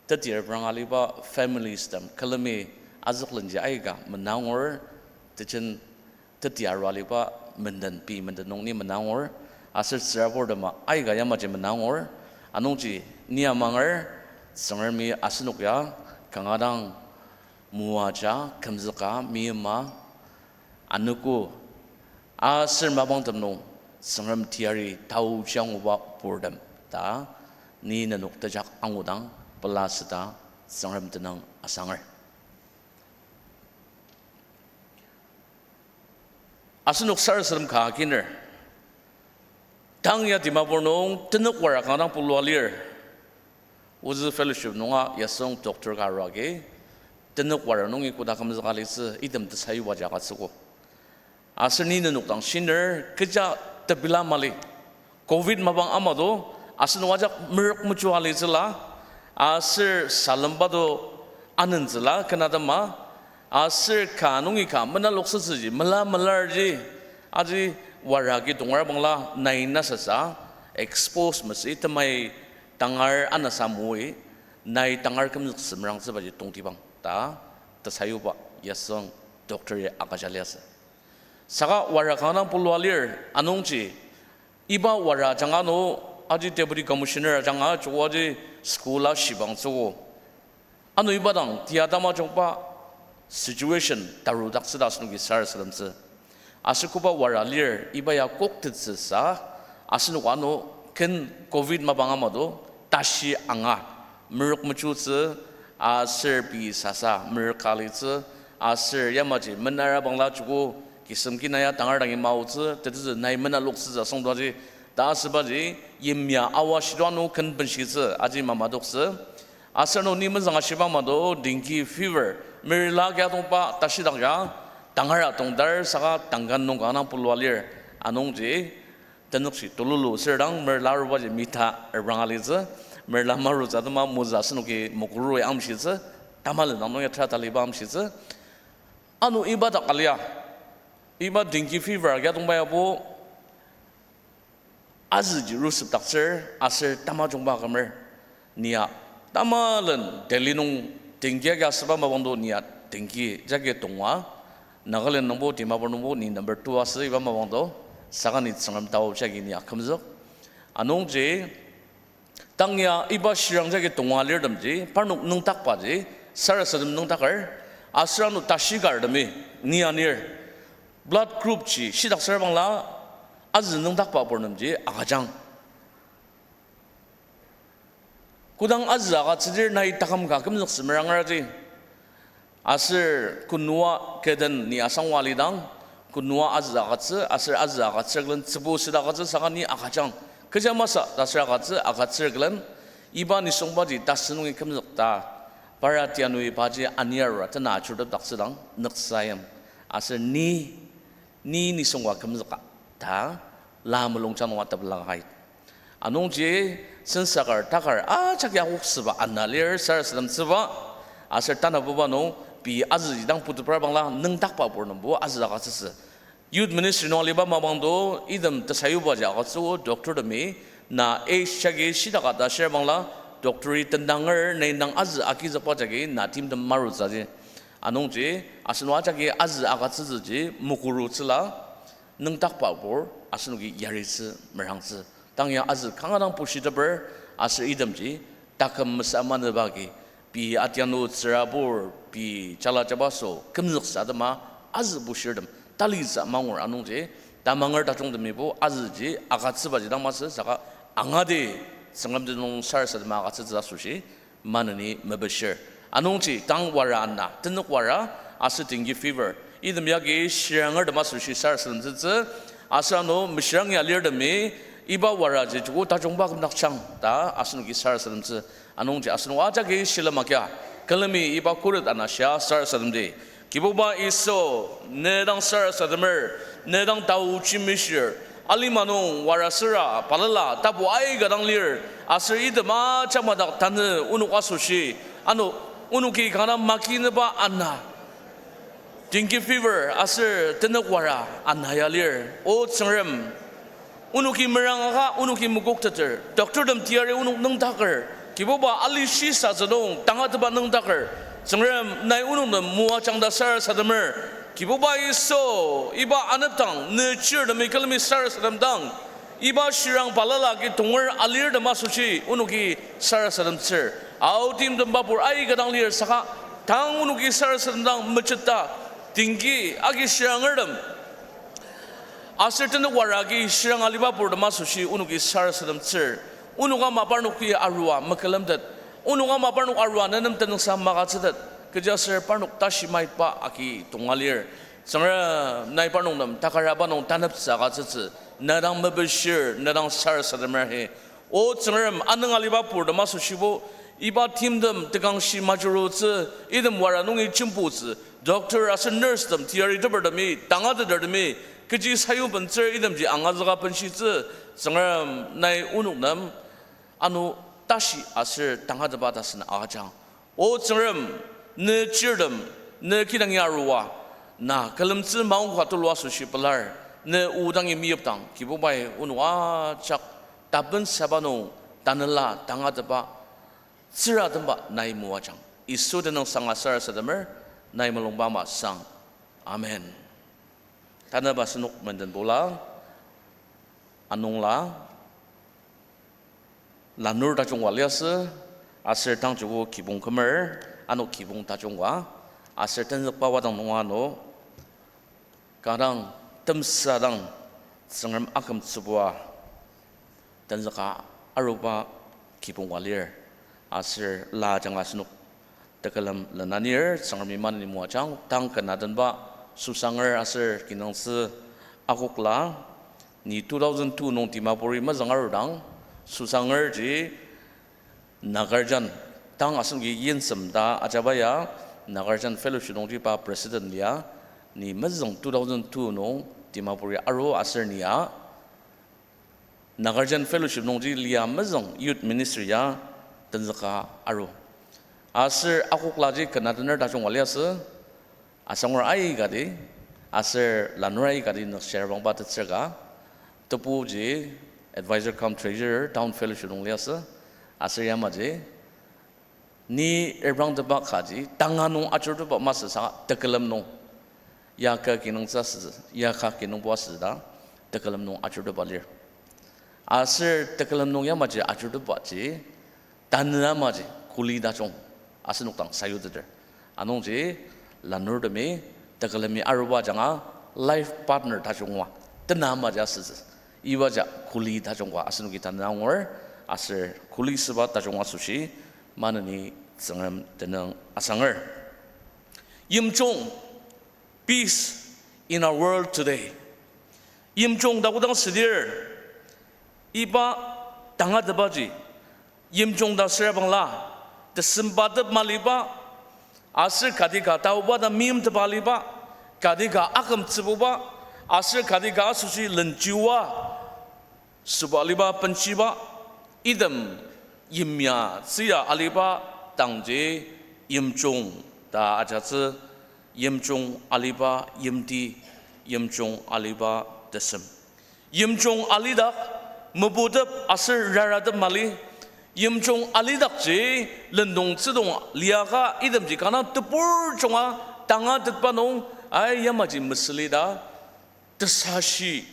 teti repranga aliba families tem külemi azüklenji aika menangur, tejen teti arua aliba menden, pei menden nung ni menangur, aser tsüraburtema aika yamaji menangur, anungji ni amanger, Tsüngremi asenok ya kanga dang moaja, kümzüka, meima, anogo, aser mapangtem nung Tsüngrem teyari taoji anguba purtem ta, ni nenok tejak angudang pela süta Tsüngrem tenüng asanger. Asenok sarasadem ka akiner. Tang ya Dimapur nung tenük wara kanga dang pulua lir. Ozü fellowship nunga yasüng doctor ka arua agi, tenük wara nungi koda kümzüka litsü item tesayubaji agütsüogo. Aser ni nenok dang shiner kecha tepela mali. Covid mapang ama do, asenok ajak merük mejua litsüla, aser salemba do anentsüla ken atema, aser ka nungi ka menaloksatsüji mela melarji, aji wara agi tongra bangla nai nasasa expose masü temai tangar anasa moi, nai tangar kümzük semerangtsübaji tongtibang ta tesayuba yasüng doctor-i agüja liasü. Saka wara kanga dang pulua lir anungji, iba wara ajanga ano aji deputy commissioner ajanga joko aji school-a shibangtsüogo. Ano iba dang tia tamajungba situation tarudaktsü ta asenoki sarasademtsü. Aser koba wara lir iba ya koktettsüsa, asenok ano ken Covid mapang ama do tashi anga merük mechutsü, aser pei sasa merük ka litsü, aser yamaji menara bangla joko kisem kinaya tangar dangi maotsü, tetezü nai menaloktsütsü asüngdaji, ta asübaji yimya awa shidua nung ken benshitsü aji mamadoktsü. Aser ano ni mezüng ashiba ama do dengue fever, merila agi atongba tashidakja, tangara atongdar saka tangkan nung kanga dang pulua lir. Anungji tenükshi tululu sür dang merila arubaji mita repranga litsü, merila marutsü atema mozü asenoki mokurui amshitsü, tamalen dang nung ya tera taliba amshitsü. Ano iba dak alia, iba dengue fever agi atongba yabo, azüji rusüpdaktsür aser tamajungba akümer. Nia tamalen Delhi nung dengue agi asüba mapang do nia dengue jagi tongwa. Nagaland nungbo, Dimapur nungbo ni number two asü iba mapang do. Saka ni Tsüngrem tao jagi nia kümzük. Anungji, tang ya iba shirang jagi tongwa lirtemji, parnok nüngdakbaji, sarasadem nüngdaker, aser ano tashikartemi, ni anir, blood group ji shidaksür bangla, azü nüngdakba purnemji agüjang. Kodang azü agütsüdir nai taküm ka kümzük semerangeraji. Aser kunua keden ni asangwa alidang, kunua azü agütsü, aser azü agütsür külen tsübu süda agütsü saka ni agüjang. Kecha masü ta aser agütsü, agütsür külen, iba nisungbaji tasü nungi kümzük ta, para tianui paji aniarura tena ajurutepdaktsüdang nüksayim. Aser ni, ni nisung ka kümzüka ta, la mulungjang nunga tepela ait. Anungji sensakar takar ajak ya koksüba ana lir sarasademtsüba, aser tanabuba nung pei azüji dang putepra bangla nüngdakba purnembo azü agütsütsü. Youth ministry nung aliba mapang do item tesayubaji agütsüo doctortemi, na age jagi shidaka ta shir bangla doctor-i tendanger nai indang azü agizükba jagi na timtem marutsüji. Anungji asenok ajaki azü agütsütsüji mokurutsüla, nüngdakba pur asenoki yaritsü merangtsü. Tang ya azü kanga dang bushiteper, aser itemji, taküm mesa maneba agi, pei atianu tsürabur, pei jala jabaso, kümzüksa atema, azü bushirtem, talisa mangur anungji, tamanger tajungtemibo, azüji, agütsübaji dang masü, saka angati, Tsüngrem tenüng sarasadema agütsütsü asoshi, maneni mepishir. Anungji tang wara ana, tenük wara, aser dengue fever. Item yagi shirangertem asoshi sarasademtsütsü, aser ano meshirang ya alirtemi, iba waraji joko tajungba kümdaktsüang ta asenoki sarasademtsü. Anungji asenok ajaki shilem agia, külemi iba khuret ana shia sarasademdi. Kibuba Yisu, ne dang sarasademer, ne dang taochi mishir, alima nung warasüra, balala, tapu aika dang lir, aser item ajak madak tanü onok asoshi, ano, onoki kanga makineba ana, dengue fever aser tenük wara ana ya lir. O Tsüngrem, onoki merangaka, onoki mokokteter, doctortem teyari onok nüngdaker, Kibuba ali shisatsü nung tangatetba nüngdaker, Tsüngrem nai onok nem moajang ta sarasademer, Kibuba Yisu, iba anepdang ne chirtemi külemi sarasademdang, iba shirang balala agi tonger alirtem asoshi onoki sarasademtsür. Ao timtem babur aika dang lir saka, tang onoki sarasademdang mecheta, dengue agi shirangertem aser tenük wara agi shirang aliba purtem asoshi onoki sarasademtsür. Onok ama parnoki arua mekülemtet. Onok ama parnok arua ne nem tenüngsang magütsütet. Kechiaser parnok tashi maitba agi tonga lir. Tsüngrem nai parnok nem takaraba nung taneptsü agütsütsü. Ne dang mepishir, ne dang sarasademer he. O Tsüngrem anüng aliba purtem asoshibo, iba timtem tekangshi majurutsü, item wara nungi jembutsü, doctor aser nursetem, teyaritepertemi, tangatetertemi, kechi sayubentsür itemji angazüka benshitsü, Tsüngrem nai onok nem, ano tashi aser tangatetba tasen agüjang. O Tsüngrem, ne chirtem, ne kidang ya arua, na külemtsü maongka tulu asoshi pelar, ne o dangi meyipdang, Kibubai onok ajak, tapensaba nung, tanela, tangatetba, tsüratemba nai moajang. Yisu tenüngsang sarasademer, nai mulungba ama sang. Amen. Tanüba asenok mendenbula, anungla, lanur tajungba liasü, aser tang joko kibong kümer, ano kibong tajungba, aser tenzükba wadang nunga ano, kanga dang temsadang Tsüngrem akümtsübua tenzüka aruba kibongba lir, aser la ajanga asenok tekülem lenanir Tsüngremi maneni moajang. Tang ken adenba Susanger aser kinungtsü Akokla, ni two thousand two nung Dimapuri mezüng arudang, Susangerji Nagarjan, tang asenoki Yensem ta ajaba ya, Nagarjan Fellowship nungji pa president lia, ni mezüng two thousand two nung Dimapuri aru aser ni ya Nagarjan Fellowship nungji lia mezüng youth ministry ya tenzüka aru. Aser Akoklaji ken adener tajungba liasü, asangur aikati, aser lanur aikati nükshir bangba tetsür ka, tebuji advisor cum treasurer Town Fellowship nung liasü, aser yamaji, ni reprangteba kaji, tanga nung ajuruteba masü saka tekülem nung. Ya ka kinungtsü asü, ya ka kinungpo asü ta, tekülem nung ajuruteba lir. Aser tekülem nung yamaji ajurutebaji, tanü amaji, kuli tajung, asenok dang sayuteter. Anungji, lanurtemi, tekülemi aruba ajanga, life partner tajungba, tena amaji asütsü. Ibaji kuli tajungba asenoki tanü angur, aser kuli süba tajung asoshi, maneni Tsüngrem tenüng asanger. Yimjung, peace in our world today. Yimjung ta kodang südir, iba tangatetbaji, yimjung ta süra bangla, tesembatep maliba, aser kati ka taoba ta meimtepa aliba, kati ka akümtsübuba, aser kati ka asoshi lenchiwa, süba aliba benshiba, item yimya tzüya aliba dangji yimjung ta ajatsü, yimjung aliba yimti, yimjung aliba tesem. Yimjung alidak meputep aser raratep mali, yimjung alidakji lendong tsüdong liaka itemji kanga tebur junga tangatetba nung ai yamaji mesüli ta tesashi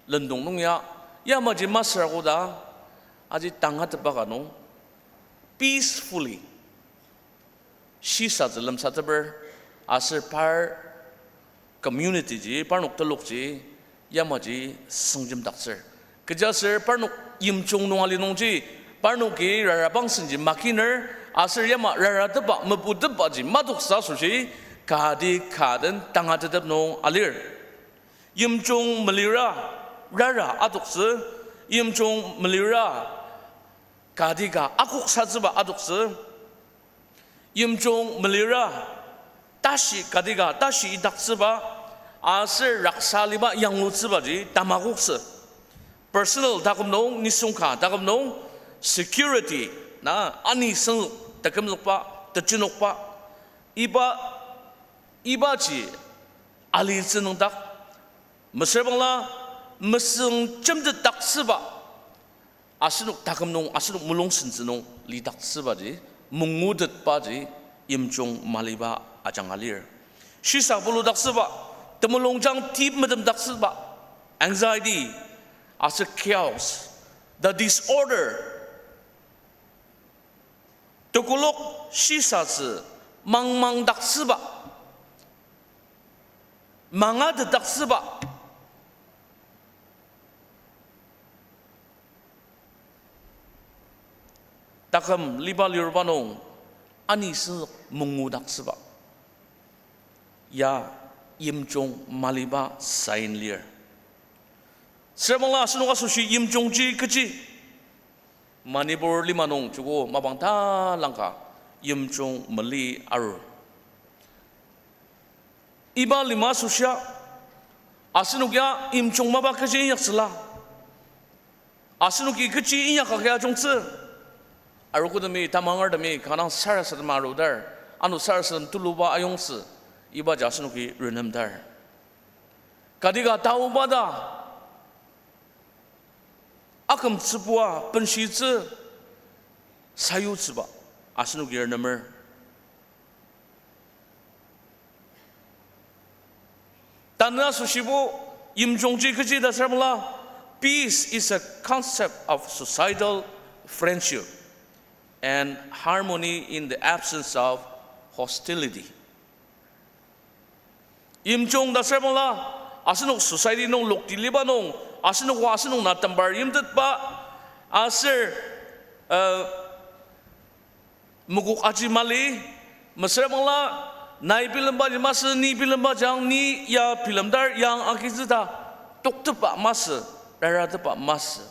lendong nung ya Yamaji masüra koda, aji tangatetba ka nung, peacefully shisatsü lemsateper, aser par community ji, parnok telokji, yamaji sengjemdaktsür. Kechiaser parnok yimjung nung ali nungji, parnoki rarabangsenji makiner, aser yama raratepba, meputepbaji matoksa asoshi, kati ka den tangatetep nung alir. Yimjung melira rara adoktsü, yimjung melira kati ka akoksatsüba adoktsü, yimjung melira tashi kati ka tashi idaktsüba, aser raksa aliba yanglutsübaji tamakoktsü. Personal taküm nung, nisung ka taküm nung, security, na, ani senzük, tekümzükba, tejenokba, iba, ibaji alitsü nüngdak, mesüra bangla mesüng jemtetdaktsüba, asenok taküm nung, asenok mulung sentsü nung lidaktsübaji, mangutetbaji, yimjung maliba ajanga lir. Shisa buludaktsüba, temulungjang tip metemdaktsüba, anxiety, aser chaos, the disorder, tekolak shisatsü mangmangdaktsüba, mangatetdaktsüba, taküm liba liruba nung ani senzük mangudaktsüba, ya yimjung maliba sign lir. Süra bangla asenok asoshi yimjungji kechi? Manipur lima nung joko mapang talangka yimjung mali arur. Iba lima asoshia, asenok ya yimjung mapa kechi inyaktsüla? Asenoki kechi inyaka agi ajungtsü? Arogotemi, tamangertemi kanga dang sarasadem arudar, ano sarasadem tuluba ayongtsü, ibaji asenoki renemdar. Kati ka taoba ta akümtsübua benshitsü sayutsüba asenoki renemer. Tanü asoshibo yimjungji kechi ta süra bangla, peace is a concept of societal friendship and harmony in the absence of hostility. Yimjung ta süra bangla, asenok society nung lokti liba nung, asenok o asenok na tembar yimtetba, aser, uh, mokok aji mali, mesüra bangla, nai bilembaji masü, ni bilemba jang, ni ya bilemdar yang agitsü ta, toktepba masü, raratepba masü.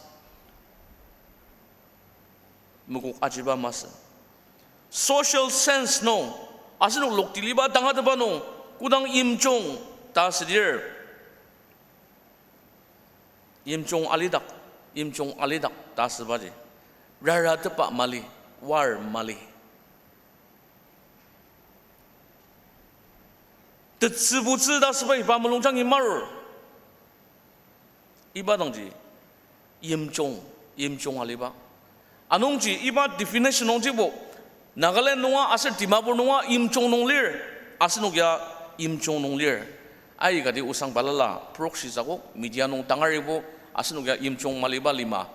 Mokok ajiba masü. Social sense nung, asenok lokti liba tangatetba nung, kodang yimjung ta asüdir, yimjung alidak, yimjung alidak ta asübaji, raratepba mali, war mali. Tetsübutsü ta asüba iba mulungjangi marur. Iba dangji yimjung, yimjung aliba. Anungji iba definition nungjibo, Nagaland nunga aser Dimapur nunga yimjung nung lir, asenok ya yimjung nung lir. Aikati osang balala, proxy sakok, media nung tangaribo, asenok ya yimjung maliba lima,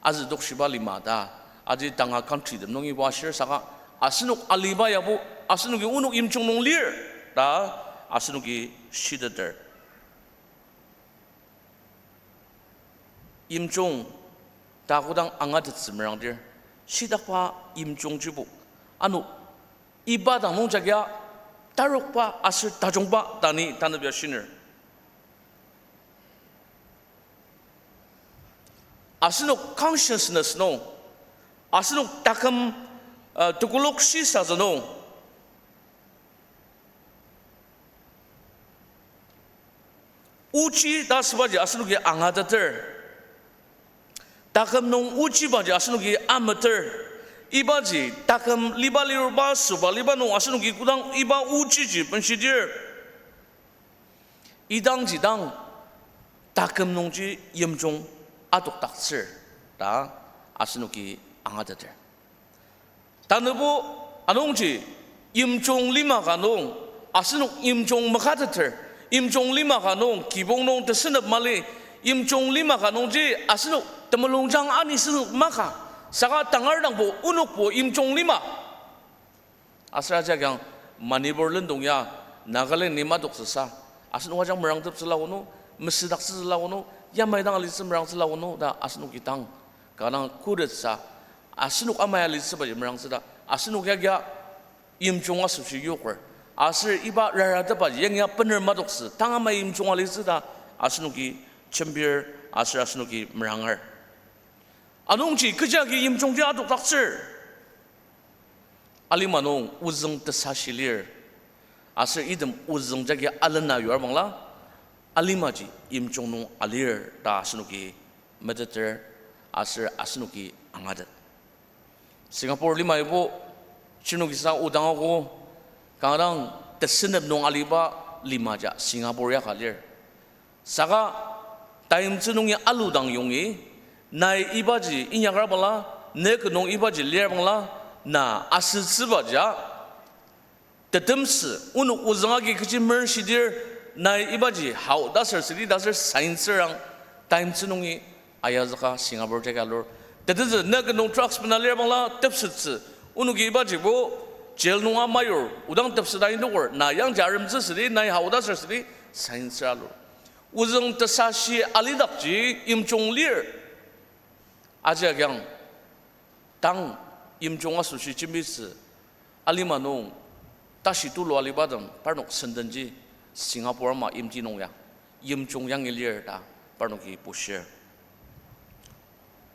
azü dokshiba lima ta, aji tanga country tem nungibo ashir saka, asenok aliba yabo, asenoki onok yimjung nung lir ta, asenoki shiteter. Yimjung ta kodang angatettsü merangdir, shitakba yimjungjibo, ano iba dang nungjagia tarokba aser tajungba ta ni tanübia shiner. Asenok consciousness nung, asenok taküm, uh, tekolak shisatsü nung, ochi ta asübaji asenoki angateter. Taküm nung ochibaji asenoki ameter. Ibaji taküm liba liruba süba liba nung asenoki kodang iba ochiji benshidir, idangji dang taküm nungji yimjung adokdaktsür ta asenoki angateter. Tanübo anungji yimjung lima ka nung, asenok yimjung makateter, yimjung lima ka nung kibong nung tesünep mali, Yimjung lima ka nungji asenok temulungjang anisüng maka, saka tangar dangbo onokbo yimjung lima. Aser ajak yang Manipur lendong ya Nagaland ni madoktsüsa, asenok ajak merangteptsüla ono, mesüdaktsüla ono, yamai dang alitsü merangtsüla ono ta asenoki tang, kanga dang khuretsa, asenok amai alitsübaji merangtsü ta, asenok ya kia yimjung asoshi yoker. Aser iba raratepaji yangya bener madoktsü, tang amai yimjung alitsü ta asenoki jembir, aser asenoki meranger. Anungji kechi agi yimjungji adokdaktsür? Alima nung ozüng tesashi lir. Aser item ozüng jagi alena yua bangla, alimaji yimjung nung alir ta asenoki meteter, aser asenoki angatet. Singapore limaibo, shirnokisa odang ako, kanga dang tesenep nung aliba lima ja Singapore ya ka lir. Saka taimtsü nungi aludang yongi, nai ibaji inyakra bangla, ne kenung ibaji lir bangla, na asütsüba ja, tetemsü, onok ozüng agi kechi mershidir, nai ibaji hao ta ser südi ta ser science-rang taimtsü nungi ayazüka Singapore jagi alur. Tetezü ne kenung drugs bena lir bangla tepsettsü, onoki ibajibo jail nunga mayur, odang tepseta indoker, na yangji aremtsü südi, nai hao ta ser südi, science-ra alur. Ozüng tesashi alidakji yimjung lir. Aji agiang, tang yimjung asoshi jembitsü, alima nung tashi tulu alibatem parnok sendenji Singapore ama yimti nung ya yimjung yangi lir ta parnoki bushir.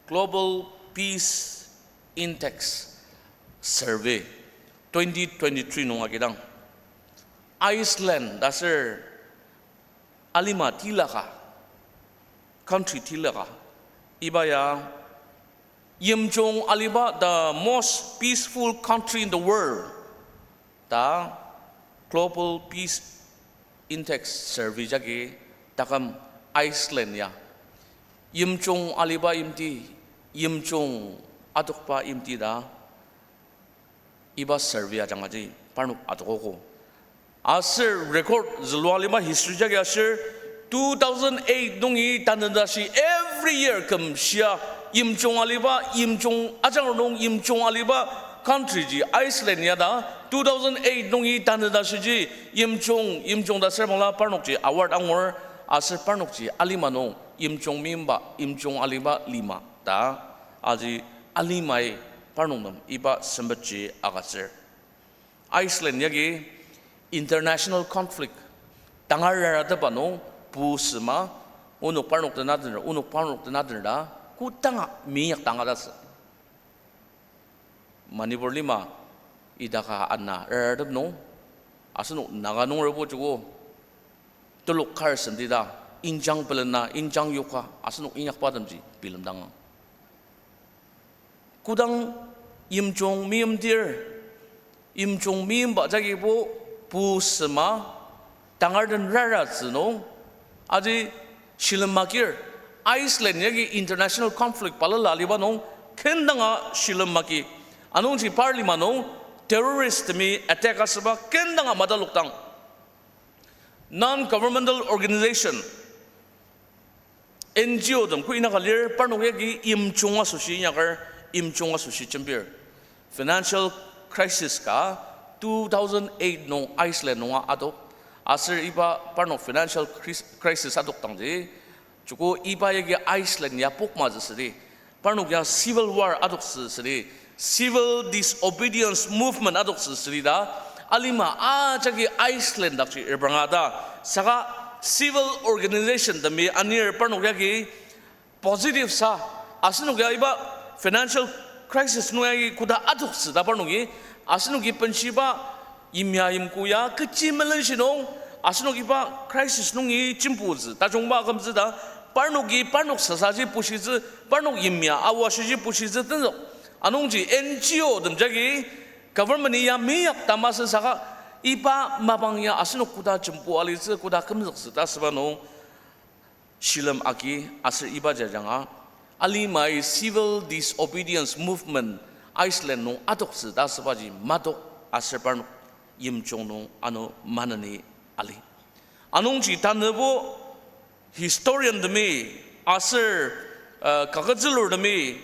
Global Peace Index Survey twenty twenty-three nung agidang, Iceland ta ser alima tilaka, country tilaka, iba ya yimjung aliba the most peaceful country in the world ta Global Peace Index survey jagi taküm Iceland ya yimjung aliba yimti, yimjung adokba yimti ta iba survey ajangaji parnok adokogo. Aser record zülua lima history jagi ashir, two thousand eight nungi tanü tashi every year küm shia yimjung aliba, yimjung ajanga nung yimjung aliba country ji Iceland ya ta, two thousand eight nungi tanü tashiji yimjung, yimjung ta ser bangla parnokji award angur, aser parnokji alima nung yimjung meimba, yimjung aliba lima ta, aji alimai parnok nem iba sempetji agütsür. Iceland yagi international conflict, tangar raratepa nung, pusüma, onok parnok tenatener, onok parnok tenatener ta, kodanga meinyak tanga tasü. Manipur lima idaka ana raratep nung, asenok Naga nungerbo joko, telok kar semti ta, injang pelena, injang yoka, asenok inyakba temji bilemdanga. Kodang yimjung meimdir, yimjung meimba jagibo pusüma, tangar den raratsü nung, aji shilem agir, Iceland yagi international conflict balala aliba nung, kendanga shilem agi. Anungji par lima nung, terrorist temi attack asüba kendanga matalokdang, non-governmental organization, N G O tem ko inaka lir, parnok yagi yimjung asoshi inyaker, yimjung asoshi jembir. Financial crisis ka two thousand eight nung Iceland nunga adok, aser iba parnok financial cris-, crisis adokdangji, joko iba yagi Iceland ya pokmatsü südi, parnok ya civil war adoktsü südi, civil disobedience movement adoktsü südi ta, alima ajaki Iceland dakji repranga ta, saka civil organization temi anir parnok yagi positive sa, asenok ya iba financial crisis nung yagi koda adoktsü ta parnoki, asenoki benshiba yimya yimko ya kechi melenshi nung, asenok iba crisis nungi jembutsü tajungba akümtsü ta, parnoki parnok sasaji bushitsü, parnok yimya aoashiji bushitsü tenzük. Anungji N G O tem jagi government-i ya meinyak ta masü saka, iba mapang ya asenok koda jembu alitsü, koda kümzüktsü ta asüba nung shilem agi aser iba jajanga, alimai civil disobedience movement Iceland nung adoktsü ta asübaji matok aser parnok yimjung nung ano maneni ali. Anungji tanübo historian temi, aser, uh, kaketzülur temi,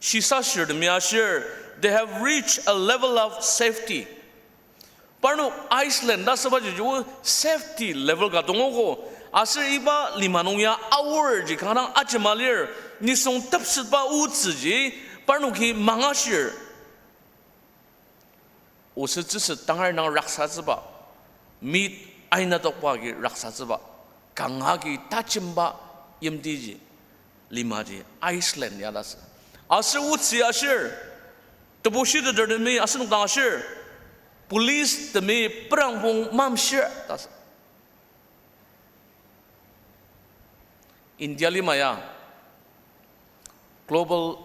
shisashir temi ashir, they have reached a level of safety. Parnok Iceland ta asübaji joko safety level ka tongogo, aser iba lima nung ya aor ji kanga dang ajema lir, nisung tepsetba otsüji, parnoki mangashir. Osetsüset tangar nang raksatsüba, mit aina tokba agi raksatsüba, kanga agi tajemba yimtiji, limaji Iceland ya ta asü. Aser otsü ashir, tebushiteter temi asenok dang ashir, police temi perangbong mamshir ta asü. India lima ya Global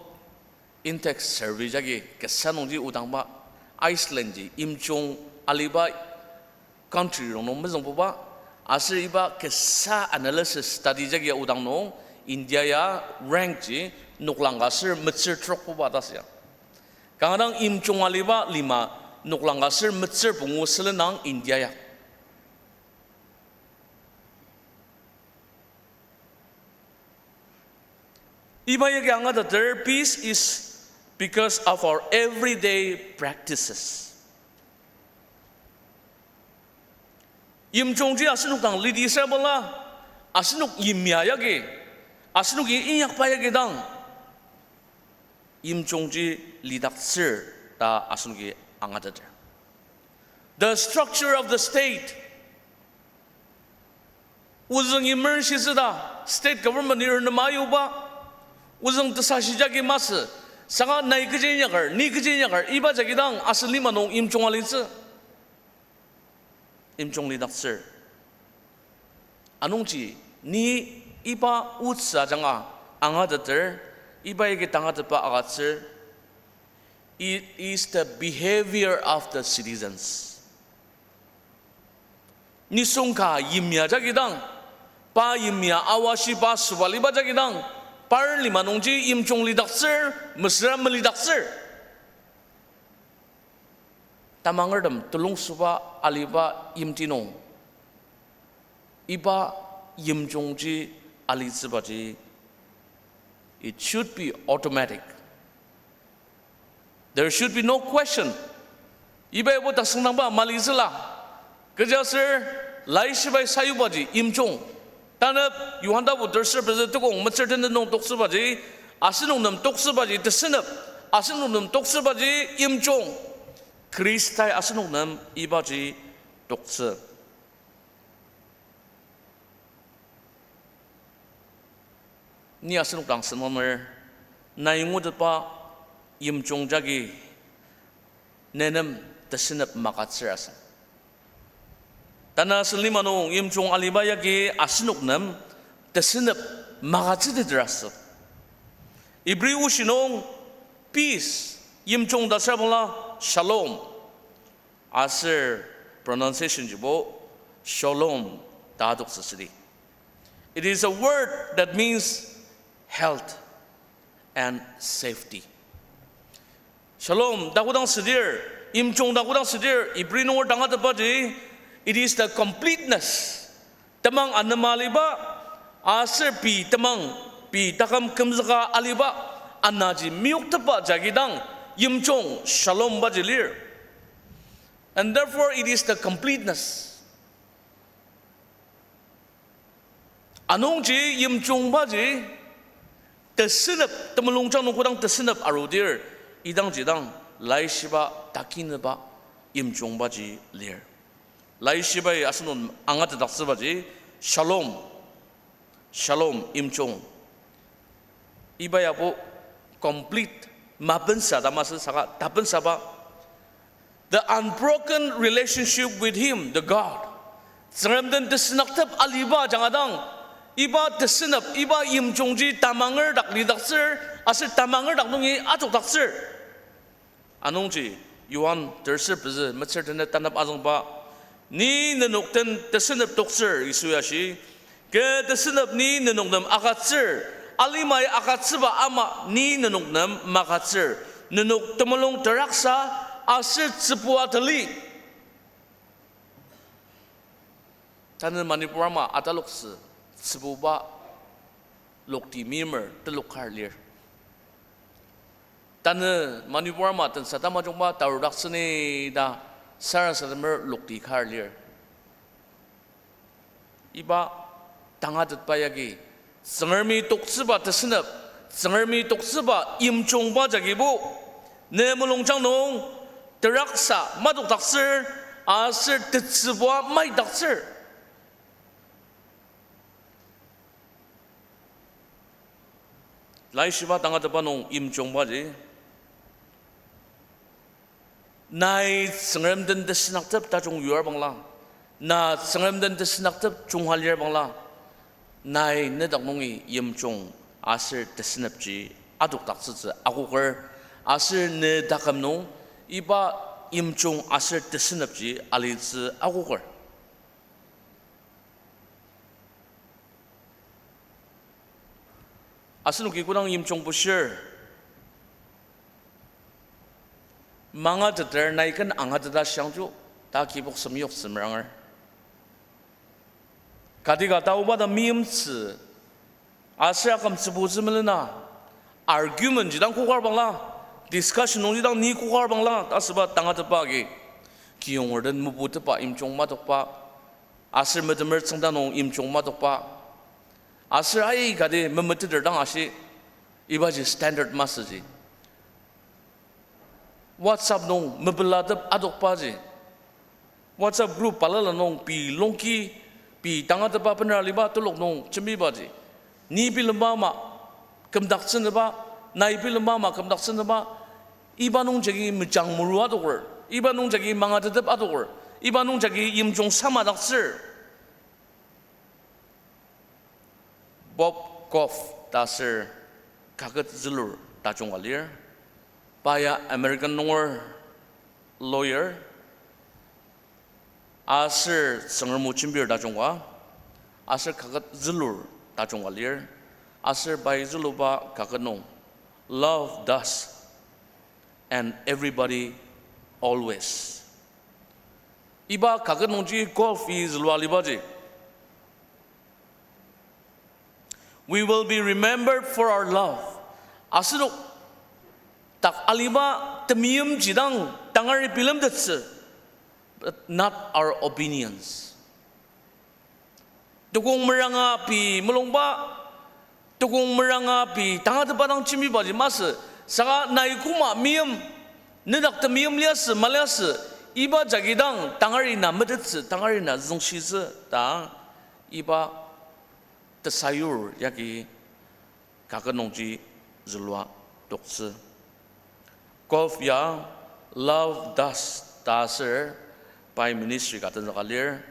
Impact Survey jagi kasa nungji odangba, Iceland ji yimjung aliba country rongnung mezüngbuba, aser iba kasa analysis study jagi odang nung, India ya rank ji noklang ka ser metsür trokbuba ta asü ya. Kanga dang yimjung aliba lima noklang ka ser metsür pungu sülen nang India ya. Iba yagi angateter, peace is because of our everyday practices. Yimjungji asenok dang lidi sebala, asenok yimya yagi, asenoki inyakba yagi dang, yimjungji lidaktsür ta asenoki angateter. The structure of the state. Ozüng emergency süda, state government irnema ayuba, ozüng tesashijagi masü, saka nai kechi inyaker, ni kechi inyaker, iba jagi dang asen lima nung yimjung alitsü. Yimjung lidaktsür. Anungji, ni iba otsü ajanga angateter, iba yagi tangatetba agütsür, it is the behavior of the citizens. Nisung ka yimya jagi dang, pa yimya awashi pa sobaliba jagi dang, par lima nungji yimjung lidaktsür, mesüra melidaktsür. Tamangertem telung süba aliba yimti nung, iba yimjungji alitsübaji, it should be automatic. There should be no question. Iba ibo tasüngnangba malitsüla. Kechiaser Laishibai sayubaji yimjung. Tanep Yohan tapu terser pezü tukong metsür tenet nung toktsübaji, asenok nem toktsübaji tesünep, asenok nem toktsübaji yimjung. Khristai asenok nem ibaji toktsü. Ni asenok dang sentong mer, nai ngutetba yimjung jagi ne nem tesünep magütsür asü. Tanü asen lima nung yimjung aliba yagi asenok nem tesünep magütsüteter asü. Ibri oshi nung peace, yimjung ta asüra bangla shalom. Aser pronunciation jibo shalom ta adoktsü südi. It is a word that means health and safety. Shalom ta kodang südir, yimjung ta kodang südir, Ibri nunger tangatetbaji, it is the completeness. Temang anema aliba, aser pei temang, pei taküm kümzüka aliba, anaji meyoktepa jagi dang, yimjung shalom baji lir. And therefore it is the completeness. Anungji yimjungbaji tesünep, temulungjang nung kodang tesünep arudir, idangji dang Laishiba takineba yimjungbaji lir. Laishibai asenok angatetdaktsübaji shalom, shalom yimjung. Iba yabo complete, mapensa ta masü saka tapensaba. The unbroken relationship with Him, the God. Tsüngrem den tesünaktep aliba ajanga dang, iba tesünep, iba yimjungji tamanger dak lidaktsür, aser tamanger dak nungi ajokdaktsür. Anungji, Johan terser pezü metsür tenet tanep azüngba, ni nenok den tesünep toktsür, Yisui ashi, kü tesünep ni nenok nem agütsür, alimai agütsüba ama ni nenok nem magütsür, nenok temulung teraksa aser tsübua tali. Tanü Manipur ama ataloktsü, tsübuba lokti meimer telok kar lir. Tanü Manipur ama tensa tamajungba tarudaktsüni ta sarasademer lokti kar lir. Iba tangatetba yagi, Tsüngremi toktsüba tesünep, Tsüngremi toktsüba yimjungba jagibo, ne mulungjang nung teraksa madokdaktsür, aser tetsübua maidaktsür. Laishiba tangatetba nung yimjungbaji, nai Tsüngrem den tesünaktep tajung yuar bangla, na Tsüngrem den tesünaktep junga lir bangla, nai nedak nungi yimjung aser tesünepji adokdaktsütsü akoker, aser ne taküm nung iba yimjung aser tesünepji alitsü akoker. Asenoki kodang yimjung bushir, mangateter nai ken angateta shiangju ta kibok sem yoktsü meranger. Kati ka taoba ta meimtsü, aser akümtsübutsü melena, argument ji dang kokar bangla, discussion nungji dang ni kokar bangla ta asüba tangatetba agi, kiyonger den meputepba yimjung matokba, aser metemer tsüngda nung yimjung matokba, aser aikati memeteter dang ashi, ibaji standard masüji. WhatsApp nung mepelatep adokbaji, WhatsApp group balala nung pei longki, pei tangatetba benra aliba telok nung jembibaji, ni bilemba ama kümdaktsünüba, nai bilemba ama kümdaktsünüba, iba nungjagi mejang muru adoker, iba nungjagi mangatetep adoker, iba nungjagi yimjung samadaktsür. Bob Goff ta aser kaket zülur tajung ka lir. Pa ya American nunger lawyer, aser Tsüngrem o jembir tajung ka, aser kaket zülur tajung ka lir, aser pai züluba kaket nung, Love thus and everybody always. Iba kaket nungji Goff-i zülua alibaji, We will be remembered for our love. Asenok dak aliba temeimji dang tangari bilemtettsü, but not our opinions. Tukong meranga pei mulungba, tukong meranga pei tangatetba dang jembibaji masü, saka nai koma meim, nedak temeim liasü maliasü, iba jagi dang tangari na metettsü, tangari na züngshitsü ta, iba tesayur yagi kaket nungji zülua toktsü. Goff ya Love thus ta aser pai ministry ka tenzüka lir.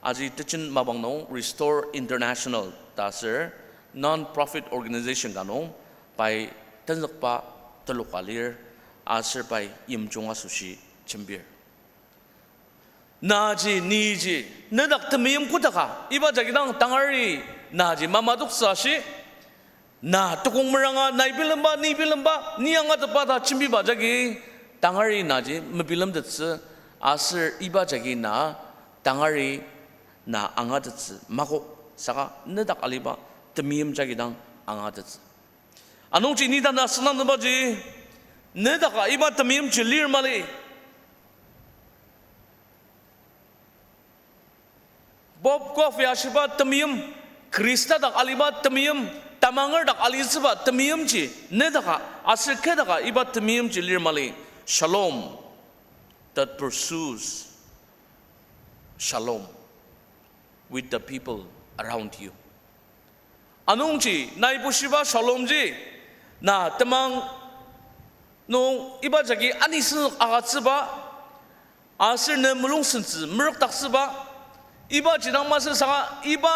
Aji tejen mapang nung Restore International ta aser non-profit organization ka nung pai tenzükba teloka lir, aser pai yimjung asoshi jembir. Naji, niji, nedak temeim kodaka, iba jagi dang tangari naji mamadoktsü ashi, na tukong meranga nai bilemba, ni bilemba, ni angatetba ta jembiba jagi, tangari naji mebilemtettsü, aser iba jagi na tangari na angatettsü makok, saka nedak aliba temeim jagi dang angatettsü. Anungji ni tanü asüngdangtepaji, nedaka iba temeimji lir mali. Bob Goff ya ashiba temeim, Khrista dak aliba temeim, tamanger dak alitsüba temeimji, nedaka aser kedaka iba temeimji lir mali. Shalom that pursues shalom with the people around you. Anungji nai bushiba shalomji, na temang nung iba jagi anisüng agütsüba, aser ne mulung sentsü merokdaktsüba, ibaji dang masü saka iba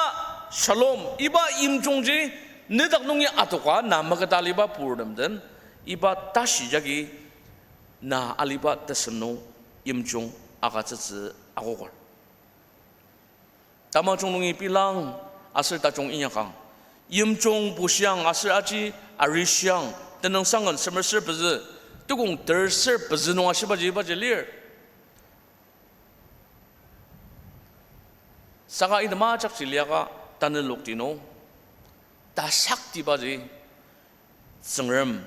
shalom, iba yimjungji nedak nungi adoka na maketa aliba purtem den, iba tashi jagi na aliba tesem nung yimjung agütsütsü akoker. Tamajung nungi bilang aser tajung inyakang, yimjung bushiang aser aji arishiang, tenüngsangen semerser pezü, tukong terser pezü nung ashibaji ibaji lir. Saka item ajakji liaka, Tanü lokti nung, tasaktibaji, Tsüngrem,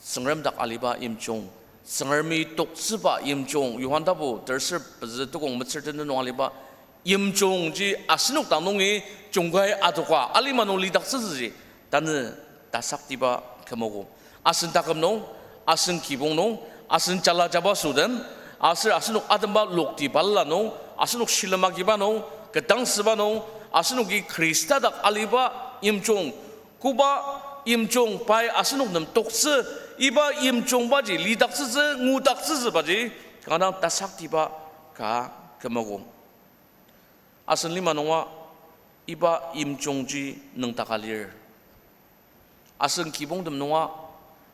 Tsüngrem dak aliba yimjung, Tsüngremi toktsüba yimjung, Johan tapu terser pezü tukong metsür tenet nung aliba yimjungji asenok dang nungi jungkai adoka alima nung lidaktsütsüji, tanü tasaktiba kümogo. Asen taküm nung, asen kibong nung, asen jala jabaso den, aser asenok atemba lokti balala nung, asenok shilem agiba nung, ketdangsüba nung, asenoki Khrista dak aliba yimjung, koba yimjung pai asenok nem toktsü, iba yimjungbaji lidaktsütsü, ngudaktsütsübaji, kanga dang tasaktiba ka kümogo. Asen lima nunga iba yimjungji nüngdaka lir. Asen kibongtem nunga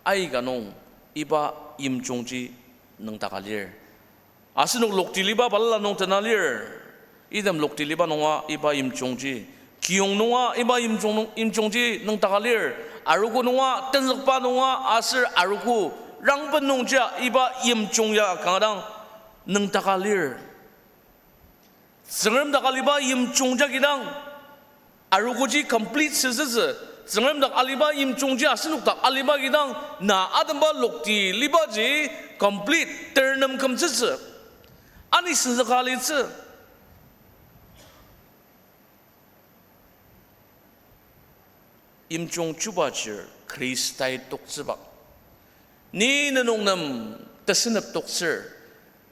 aika nung iba yimjungji nüngdaka lir. Asenok lokti liba balala nung tena lir. Item lokti liba nunga iba yimjungji, kiyong nunga iba yimjung nung, yimjungji nüngdaka lir. Arogo nunga, tenzükba nunga aser arogo rangben nungjia iba yimjung ya kanga dang nüngdaka lir. Tsüngrem dak aliba yimjung jagi dang, arogoji complete süsüsü, Tsüngrem dak aliba yimjungji asenok dak aliba agi dang, na atemba lokti libaji complete, ternem kümtsütsü, ani senzüka alitsü. Yimjung chuba chir Khristai toktsüba. Ni nenok nem tesünep toktsür.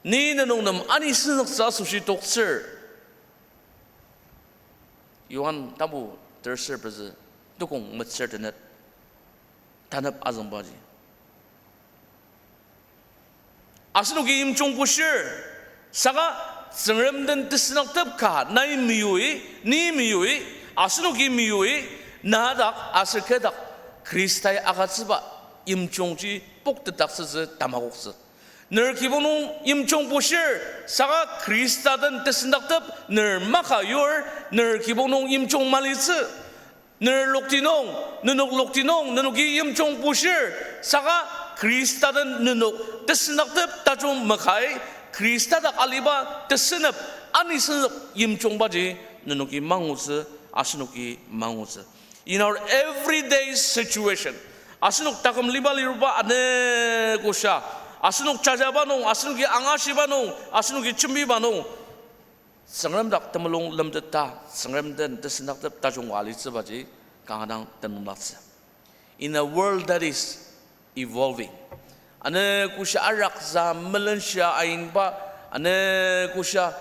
Ni nenok nem ani senzüktsü asoshi toktsür. Johan tapu terser pezü tukong metsür tenet tanep azüngbaji. Asenoki yimjung bushir, saka Tsüngrem den tesüngdaktep ka nai meyui, ni meyui, asenoki meyui, na dak aser kü dak Khristai agütsüba yimjungji poktetdaktsütsü tamakoktsü. Ner kibong nung yimjung bushir, saka Khrista den tesüngdaktep ner maka yur, ner kibong nung yimjung malitsü. Ner lokti nung, nenok lokti nung, nenoki yimjung bushir, saka Khrista den nenok tesüngdaktep tajung makai, Khrista dak aliba tesünep, ani senzük yimjungbaji nenoki mangutsü, asenoki mangutsü. In our everyday situation, asenok taküm liba liruba ane kosha, asenok jajaba nung, asenoki angashiba nung, asenoki jembiba nung, Tsüngrem dak temulung lemteta, Tsüngrem den tesüngdaktep tajung alitsübaji kanga dang tenüngdaktsü. In a world that is evolving, ane kosha araksa melenshia ainba, ane kosha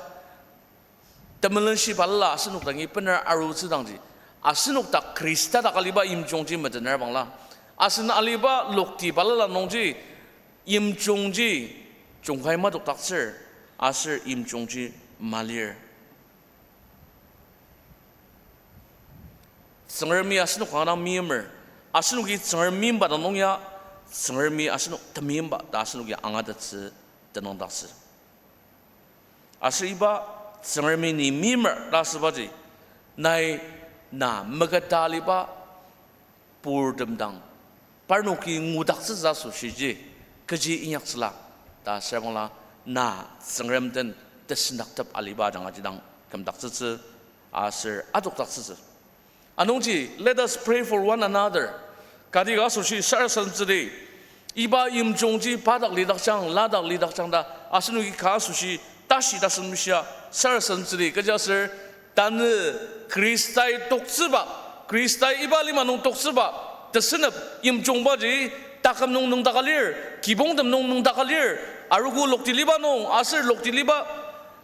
temelenshi balala asenok dangi bener arutsüdangji, asenok dak Khrista dak aliba yimjungji metener bangla, asen aliba lokti balala nungji yimjungji jungkai madokdaktsür, aser yimjungji malir. Tsüngremi asenok kanga dang meimer, asenoki Tsüngrem meimba dang nung ya, Tsüngremi asenok temeimba ta asenoki angatettsü tenüngdaktsü. Aser iba Tsüngremi ni meimer ta asübaji, nai na meketa aliba purtem dang, parnoki ngudaktsütsü asoshiji, kechi inyaktsüla, ta asür bangla na Tsüngrem den tesüngdaktep aliba ajanga jidang kümdaktsütsü, aser adokdaktsütsü. Anungji, let us pray for one another. Kati ka asoshi sarasademtsüdi. Iba yimjungji pa dak lidakjang, la dak lidakjang ta, asenoki ka asoshi tashi tasen mishia sarasademtsüdi. Kechiaser tanü Khristai toktsüba, Khristai iba lima nung toktsüba tesünep yimjungbaji taküm nung nüngdaka lir, kibongtem nung nüngdaka lir, arogo lokti liba nung, aser lokti liba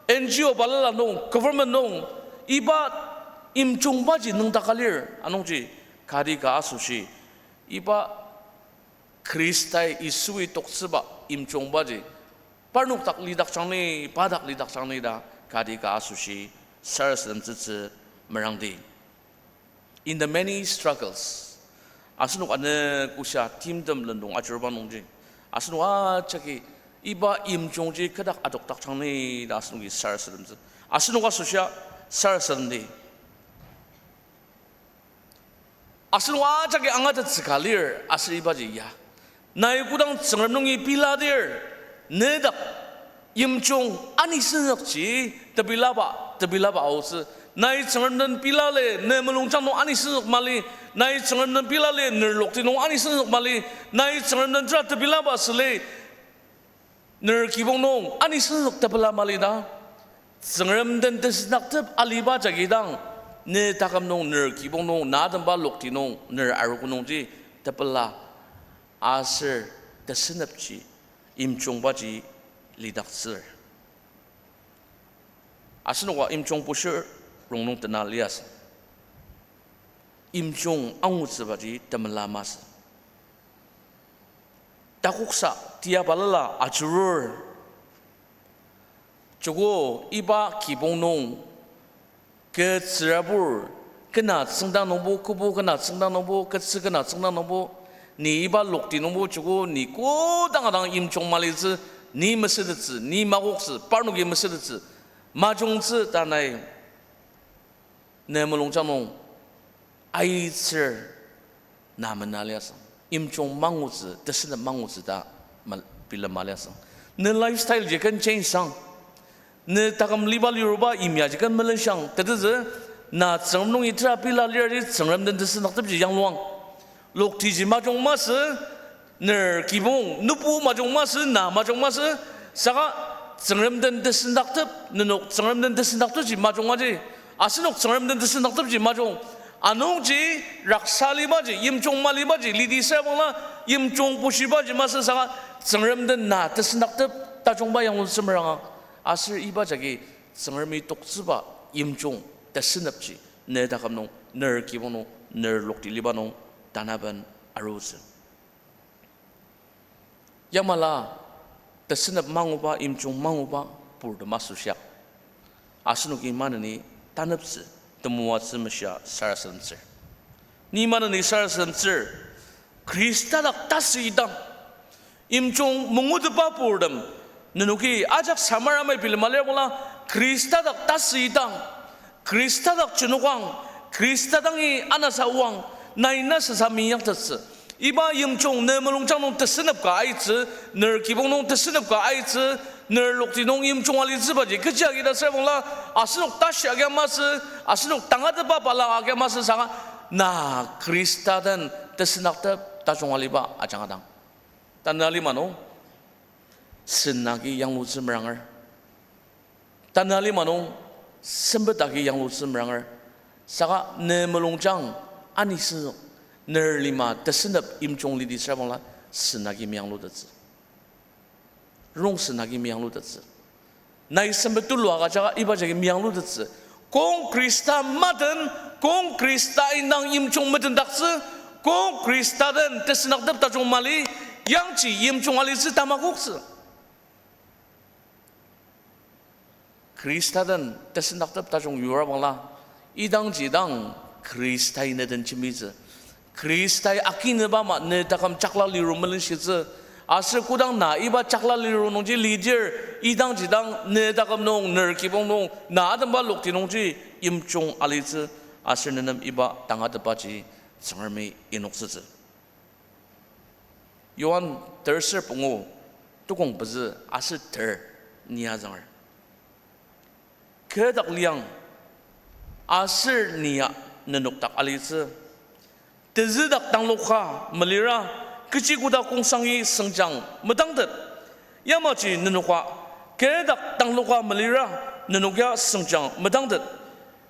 N G O balala nung, government nung, iba yimjungbaji nüngdaka lir. Anungji, kati ka asoshi, iba Khristai Yisui toktsüba yimjungbaji parnok dak lidakjang ni, pa dak lidakjang ni ta kati ka asoshi sarasademtsütsü merangdi. In the many struggles, asenok ane kosha timtem lendong ajuruba nungji, asenok ajaki iba yimjungji kü dak adokdakjang ni ta asenoki sarasademtsü. Asenok asoshia sarasademdi. Asenok ajaki angatettsü ka lir aser ibaji ya, nai kodang Tsüngrem nungi piladir, nedak yimjung anisüngzükji tebilaba, tebilaba aotsü. Nai Tsüngrem den pilali, ne mulungjang nung anisüngzük mali. Nai Tsüngrem den pilali, ner lokti nung anisüngzük mali. Nai Tsüngrem den tera tepelaba süli, ner kibong nung anisüngzük tepela mali ta. Tsüngrem den tesüngdaktep aliba jagi dang, ne taküm nung, ner kibong nung, na atemba lokti nung, ner arogo nungji tepela aser tesünepji, yimjungbaji lidaktsür. Asenoka yimjung bushir rongnung tena liasü. Yimjung angutsübaji temela masü. Takoksa tia balala ajurur. Joko iba kibong nung, kü tsürabur, kena tsüngda nungbo, kübu kena tsüngda nungbo, kütsü kena tsüngda nungbo, ni iba lokti nungbo joko ni kodang adang yimjung malitsü, ni mesütettsü, ni makoktsü, parnoki mesütettsü, majungtsü ta nai ne mulungjang nung aitsür na mena liasü. Yimjung mangutsü, tesünep mangutsü ta ma-, bilema liasü. Ne lifestyle ji ken change sang. Ne taküm liba liruba yimya ji ken melenshang. Tetezü, na Tsüngrem nungi tera pela lirji Tsüngrem den tesüngdaktepji yangluang. Loktiji majung masü, ner kibong, nübu majung masü, na majung masü, saka Tsüngrem den tesüngdaktep, nenok Tsüngrem den tesüngdaktepji majung aji. Asenok Tsüngrem den tesüngdaktepji majung. Anungji raksa libaji, yimjung malibaji, lidi süra bangla, yimjung bushibaji masü saka Tsüngrem den na tesüngdaktep tajungba yanglutsü meranga. Aser iba jagi Tsüngremi toktsüba yimjung tesünepji, ne taküm nung, ner kibong nung, ner lokti liba nung, tanaben arutsü. Yamala, tesünep manguba, yimjung manguba, purtem asoshia. Asenoki maneni taneptsü, temoatsü meshia sarasademtsür. Ni maneni sarasademtsür, Khrista dak tasüidang, yimjung mangutetba purtem, nenoki ajak samar amai bilema lir bangla, Khrista dak tasüidang, Khrista dak jenokang, Khrista dangi anasa oang, nai na sasa minyaktettsü. Iba yimjung ne mulungjang nung tesünep ka aitsü, ner kibong nung tesünep ka aitsü, ner lokti nung yimjung alitsübaji kechi agi ta süra bangla, asenok tashi agia masü, asenok tangatetba balaka agia masü saka, na Khrista den tesüngdaktep tajung aliba ajanga dang. Tanü alima nung, sen agi yanglutsü meranger. Tanü alima nung, sempet agi yanglutsü meranger. Saka ne mulungjang anisüngzük, ner lima tesünep yimjung lidi süra bangla, sen agi meyanglutettsü. Rongsen agi meyanglutettsü. Nai sempet tulu agüjaka iba jagi meyanglutettsü. Kong Khrista maden, kong Khrista indang yimjung medendaktsü, kong Khrista den tesüngdaktep tajung mali, yangji yimjung alitsü tamakoktsü. Khrista den tesüngdaktep tajung yura bangla, idangji dang Khristai ne den jembitsü. Khristai akinüba ama ne taküm jakla liru melenshitsü. Aser kodang na iba jakla liru nungji lidir, idangji dang ne taküm nung, ner kibong nung, na atemba lokti nungji yimjung alitsü. Aser nenem iba tangatetbaji Tsüngremi inoktsütsü. Johan terser pungu, tukong pezü aser ter ni azünger. Kü dak liang, aser nia nenok dak alitsü. Tezü dak tangloka melira, kechi koda kongsangi sengjang metangtet. Yamaji nenoka, kü dak tangloka melira, nenok ya sengjang metangtet.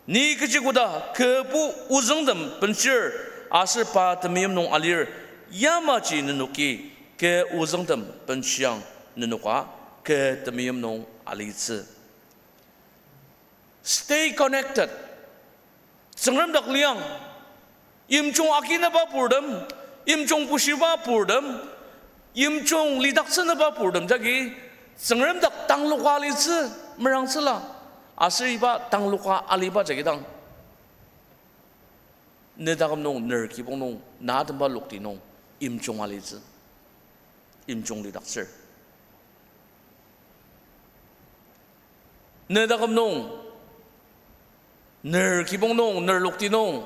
Ni kechi koda kübu ozüngtem benshir, aser pa temeim nung alir, yamaji nenoki kü ozüngtem benshiang, nenoka kü temeim nung alitsü. Stay connected. Tsüngrem dak liang. Yimjung akinüba purtem, yimjung pushiba purtem, yimjung lidaktsünüba purtem jagi Tsüngrem dak tangloka alitsü merangtsüla. Aser iba tangloka aliba jagi dang, ne taküm nung, ner kibong nung, na atemba lokti nung, yimjung alitsü, yimjung lidaktsür. Ne taküm nung, ner kibong nung, ner lokti nung,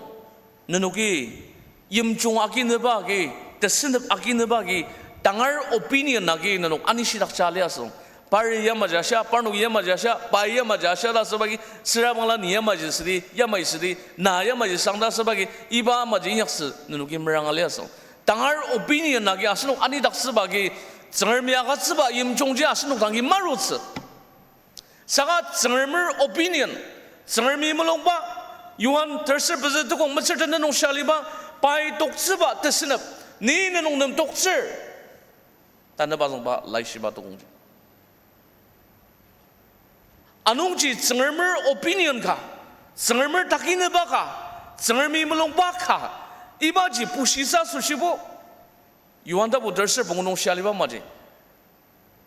nenoki yimjung akinüba agi, tesünep akinüba agi, tangar opinion agi nenok anishidakja liasü. Pari yamaji ashia, parnok yamaji ashia, pai yamaji ashia ta asübagi, süra bangla ni yamaji südi, yamai südi, na yamaji sang ta asübagi, iba amaji inyaksü nenoki meranga liasü. Tangar opinion agi asenok anidaktsüba agi, Tsüngremi agütsüba yimjungji asenok dangi marutsü. Saka Tsüngremer opinion, Tsüngremi mulungba, Johan terser pezü tukong metsür tenet nung shia aliba, pai toktsüba tesünep, ni nenok nem toktsür. Tanü bazüngba laishiba tukongji. Anungji Tsüngremer opinion ka, Tsüngremer takineba ka, Tsüngremi mulungba ka, ibaji pushisa asoshibo. Johan tapu terser pungu nung shia aliba amaji,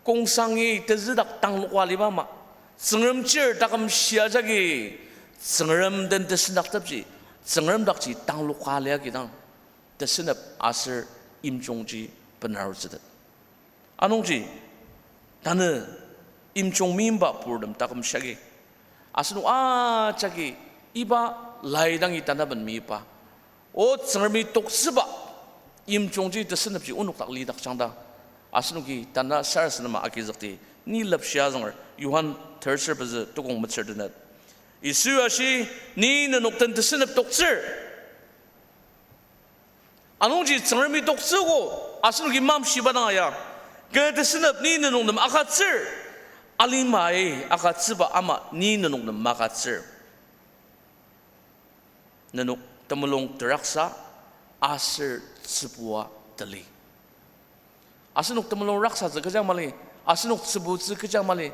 kongsangi tezüdak tangloka aliba ama, Tsüngrem chir taküm shia jagi, Tsüngrem den tesündaktepji, Tsüngrem dakji tangloka lia kidang, tesünep aser yimjungji benarutsütet. Anungji, tanü yimjung meimba purtem taküm shia agi, asenok ajaki iba lai dangi tanaben meiba, o Tsüngremi toktsüba yimjungji tesünepji onok dak lidakjang ta, asenoki tanü sarasadema agizükdi, ni lepshia azünger, Johan terser pezü tukong metsür tenet. Yisu ashi, ni nenok den tesünep toktsür. Anungji Tsüngremi toktsüogo, asenoki mamshiba dang aya, kü tesünep ni nenok nem agütsür, alimai agütsüba ama ni nenok nem magütsür. Nenok temulung teraksa aser tsübua tali. Asenok temulung raksatsü kecha mali, asenok tsübutsü kecha mali,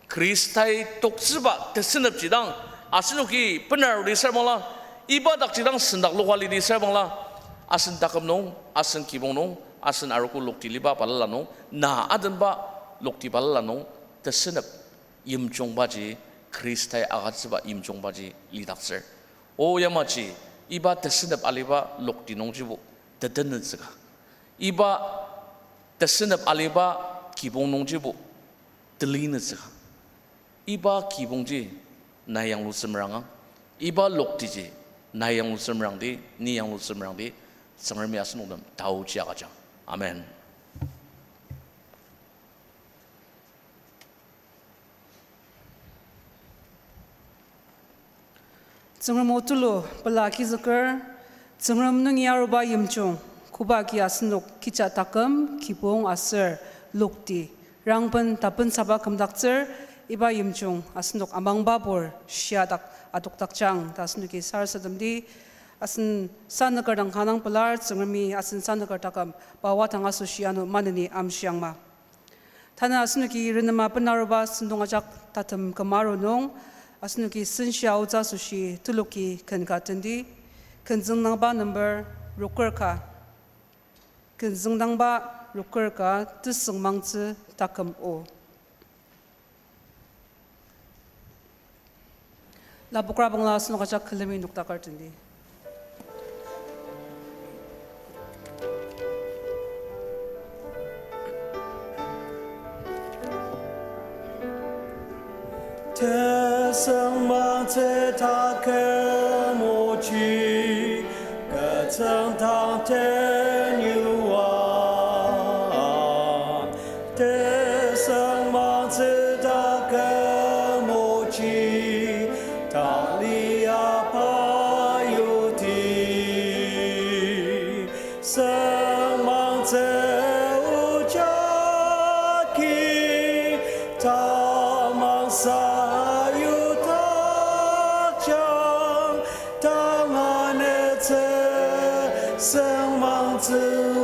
Khristai toktsüba tesünepji dang, asenoki benarudi sür bangla, iba dakji dang sendak loka lidi sür bangla, asen taküm nung, asen kibong nung, asen arogo lokti liba balala nung, na adenba lokti balala nung, tesünep yimjungbaji, Khristai agütsüba yimjungbaji lidaktsür. O yamaji, iba tesünep aliba lokti nungjibo tetenütsüka, iba tesünep aliba kibong nungjibo telinütsüka, iba kibongji nai yanglutsü merangang, iba loktiji nai yanglutsü merangdi, ni yanglutsü merangdi, Tsüngremi asenok nem taoji agüjang. Amen. Tsüngrem o tulu pela agizüker, Tsüngrem nungi aruba yimjung, koba agi asenok kecha taküm, kibong aser lokti, rangben tapensaba kümdaktsür, iba yimjung asenok amangbabur shiadak adokdakjang ta asenoki sarasademdi, asen sanüker dang kanga pelar, Tsüngremi asen sanüker taküm pa wadang asoshi ano maneni amshiangma. Tanü asenoki renema benaruba sentong ajak tatem kümaru nung, asenoki senshia aotsü asoshi teloki ken ka tendi, ken züngdangba number rokür ka, ken züngdangba rokür ka, Tesüngmangtsü taküm o. Lapokra bangla asenok ajak külemi nokdaker tendi. Tesüngmangtsü taküm oji, kü tsüngdang tenyuang. Tesüngmangtsü taküm oji, tali apa yuti. Süngmangtsü o jagi, tamang sayudakjang, tanganetsü süngmangtsü o,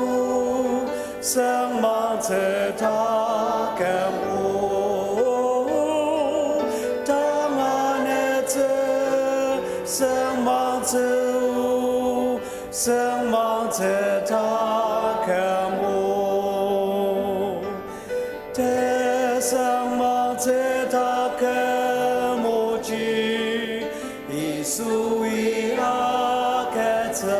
süngmangtsü taküm o, tanganetsü süngmangtsü o, süngmangtsü taküm o. Tesüngmangtsü taküm oji, Yisui agütsür.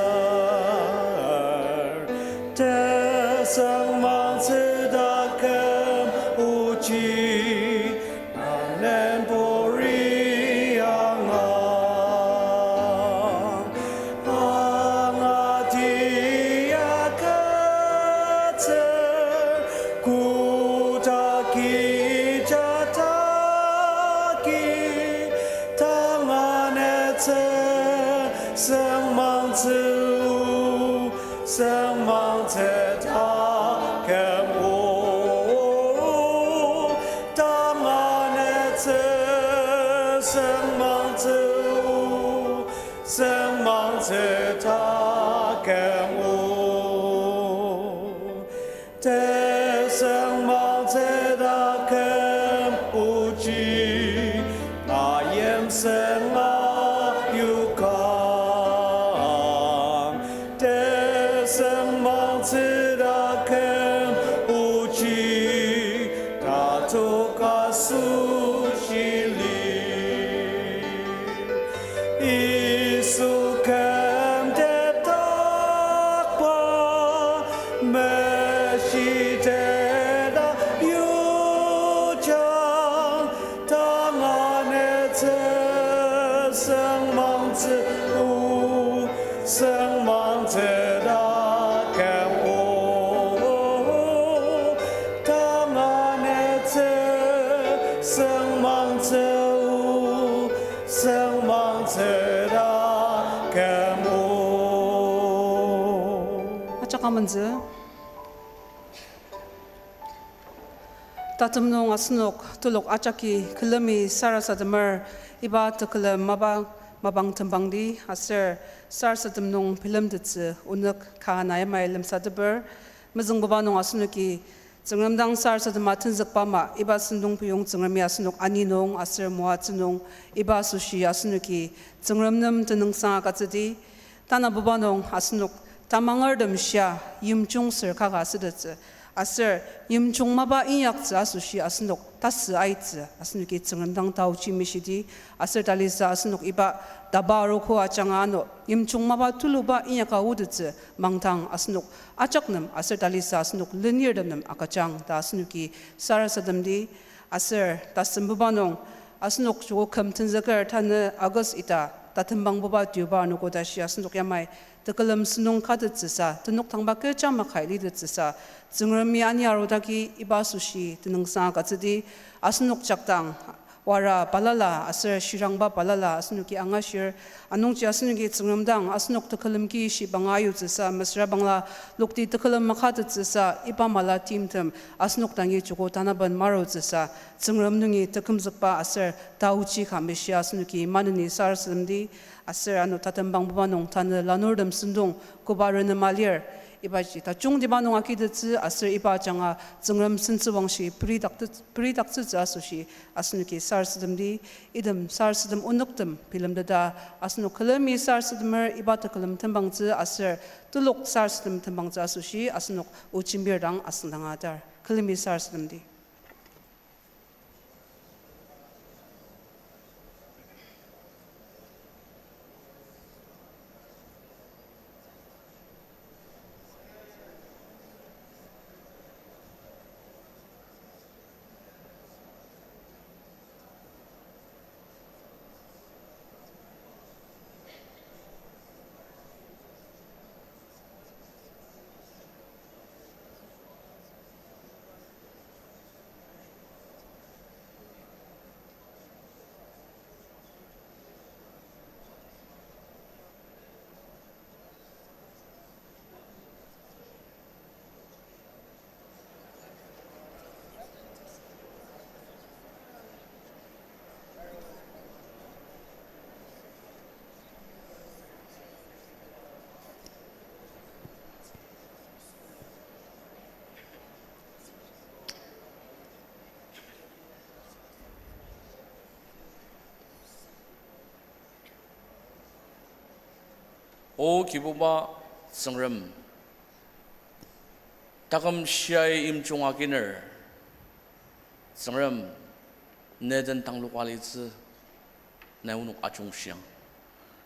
Tesüngmangtsü taküm oji, anen puri angang, angati Tsü sengmangtsü o, sengmangtsü taküm o, tanga ne tsü sengmangtsü o, sengmangtsü taküm o. Tesengmangtsü taküm oji, na yimsüng ayukang. Tesengmangtsü taküm oji, tatok asoshi lir. Yisu küm tetakba, meshiteta yujang, tanga ne tsü sengmangtsü o, sengmangtsü taküm o, tanga ne tsü sengmangtsü o, sengmangtsü taküm o. Ajak amentsü. Tatem nung asenok telok ajaki külemi sarasademer, iba tekülem mapa mapang tembangdi aser sarasadem nung bilemtettsü onük ka na yamai lemsateper. Mezüngbuba nung asenoki Tsüngrem dang sarasadema tenzükba ama, iba sentong piyong Tsüngremi asenok ani nung aser moatsü nung, iba asoshi asenoki Tsüngrem nem tenüngsang agütsüdi. Tanabuba nung asenok tamangertem shia yimjung ser kaka asütettsü, aser yimjung mapa inyaktsü asoshi asenok tasü aitsü asenoki Tsüngrem dang taochi meshidi, aser talisa asenok iba taba arogo ajanga ano yimjung mapa tuluba inyaka aotettsü mangdang asenok ajak nem aser talisa asenok lenirtem nem agüjang ta asenoki sarasademdi. Aser tasembuba nung asenok joko küm tenzüker tanü August ita tatembangbuba deobar anogo tashi asenok yamai tekülem sentong katettsüsa tenok tangba kecha makai litettsüsa Tsüngremi ani arudaki iba asoshi tenüngsang agütsüdi. Asenok jakdang wara balala aser shirangba balala asenoki angashir. Anungji asenoki Tsüngrem dang asenok tekülem ki shibanga ayutsüsa mesüra bangla lokti tekülem makatettsüsa iba mala timtem asenok dangi joko tanaben marutsüsa Tsüngrem nungi tekümzükba aser taochi ka meshia asenoki maneni sarasademdi. Aser ano tatembangbuba nung tanü lanurtem sentong koba renema lir, ibaji tajungtiba nung agitettsü aser iba ajanga Tsüngrem sentsüwangshi peridaktet- peridaktsütsü asoshi asenoki sarasademdi. Item sarasadem onüktem bilemteta asenok külemi sarasademer iba tekülem tembangtsü aser telok sarasadem tembangtsü asoshi asenok o jembir dang asüngdanga atar. Külemi sarasademdi. O Kibuba Tsüngrem, taküm shiai yimjung aginer, Tsüngrem, ne den tangloka litsü, nai onok ajungshiang.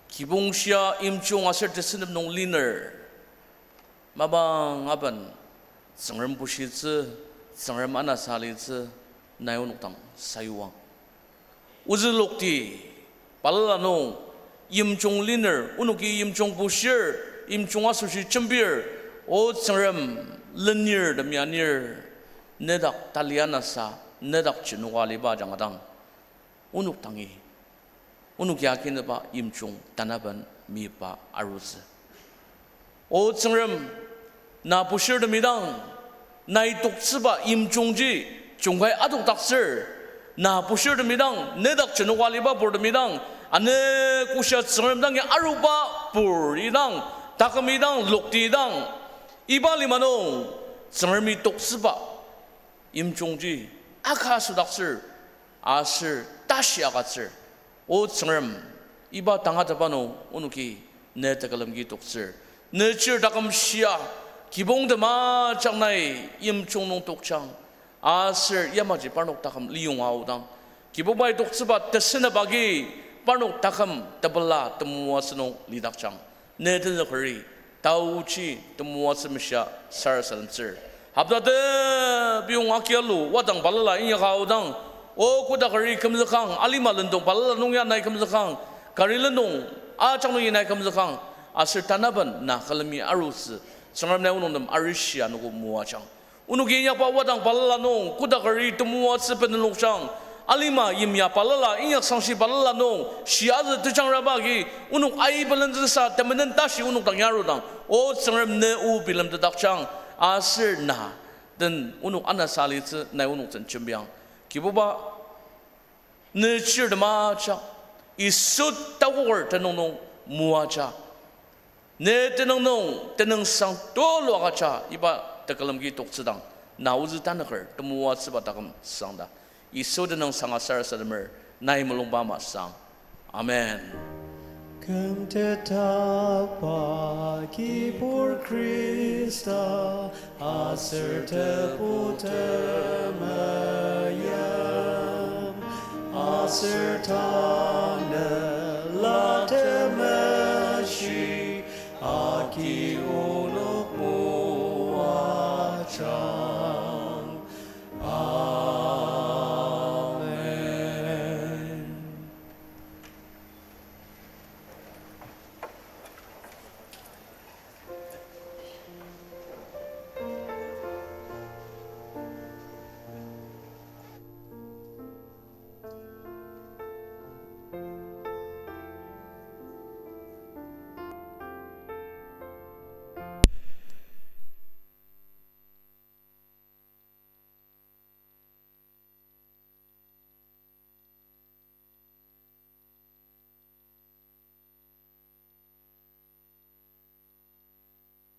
Kibong shia yimjung aser tesünep nung liner, mapang aben Tsüngrem bushitsü, Tsüngrem anasa litsü, nai onok dang sayuang. Ozü lokti, balala nung, yimjung liner, onoki yimjung bushir, yimjung asoshi jembir, O Tsüngrem, lenirtem ya anir, nedak tali anasa, nedak jenoka aliba ajanga dang, onok dangi onoki akinüba yimjung tanaben meyipa arutsü. O Tsüngrem, na bushirtemi dang, nai toktsüba yimjungji jungkai adokdaktsür, na bushirtemi dang, nedak jenoka aliba purtemi dang, ane koshia Tsüngrem dangi aruba puri dang, takümi dang, lokti dang, iba lima nung, Tsüngremi toktsüba yimjungji aka asüdaktsür, aser tashi agütsür. O Tsüngrem, iba tangatetba nung onoki ne tekülem ki toktsür. Ne chir taküm shia, kibongtem ajak nai yimjung nung tokjang. Aser yamaji parnok taküm liyonga aodang, Kibubai toktsüba tesenep agi parnok taküm tepela temoatsü nung lidakjang. Ne tenükeri, taochi temoatsü meshia sarasademtsür. Hopta tepiyong akialu wadang balala inyaka aodang, o kotakeri kümzükang, alima lendong balala nung ya nai kümzükang, kari lendong ajak nung ya nai kümzükang, aser tanaben na külemi arutsü, Tsüngrem nai onok nem arishi anogo moajang. Onoki inyakba wadang balala nung, kotakeri temoatsü benelokjang, alima yimya balala, inyaksangshi balala nung, shiazü tejangraba agi, onok aibelentsüsa temenen tashi onok dang yarudang, O Tsüngrem ne o bilemtetdakjang, aser na den onok anasa alitsü nai onok den jembiang. Kibuba, ne chirtem ajak, Yisu takoker tenüng nung moaja. Ne tenüng nung, tenüngsang tulu agüja iba tekülem ki toktsüdang, na ozü tanüker temoatsüba taküm sangda. Yisu tenüngsang asarasademer, nai mulungba ama sang. Amen. Kümtetakba kibur Khrista, aser tebu temeim, aser tan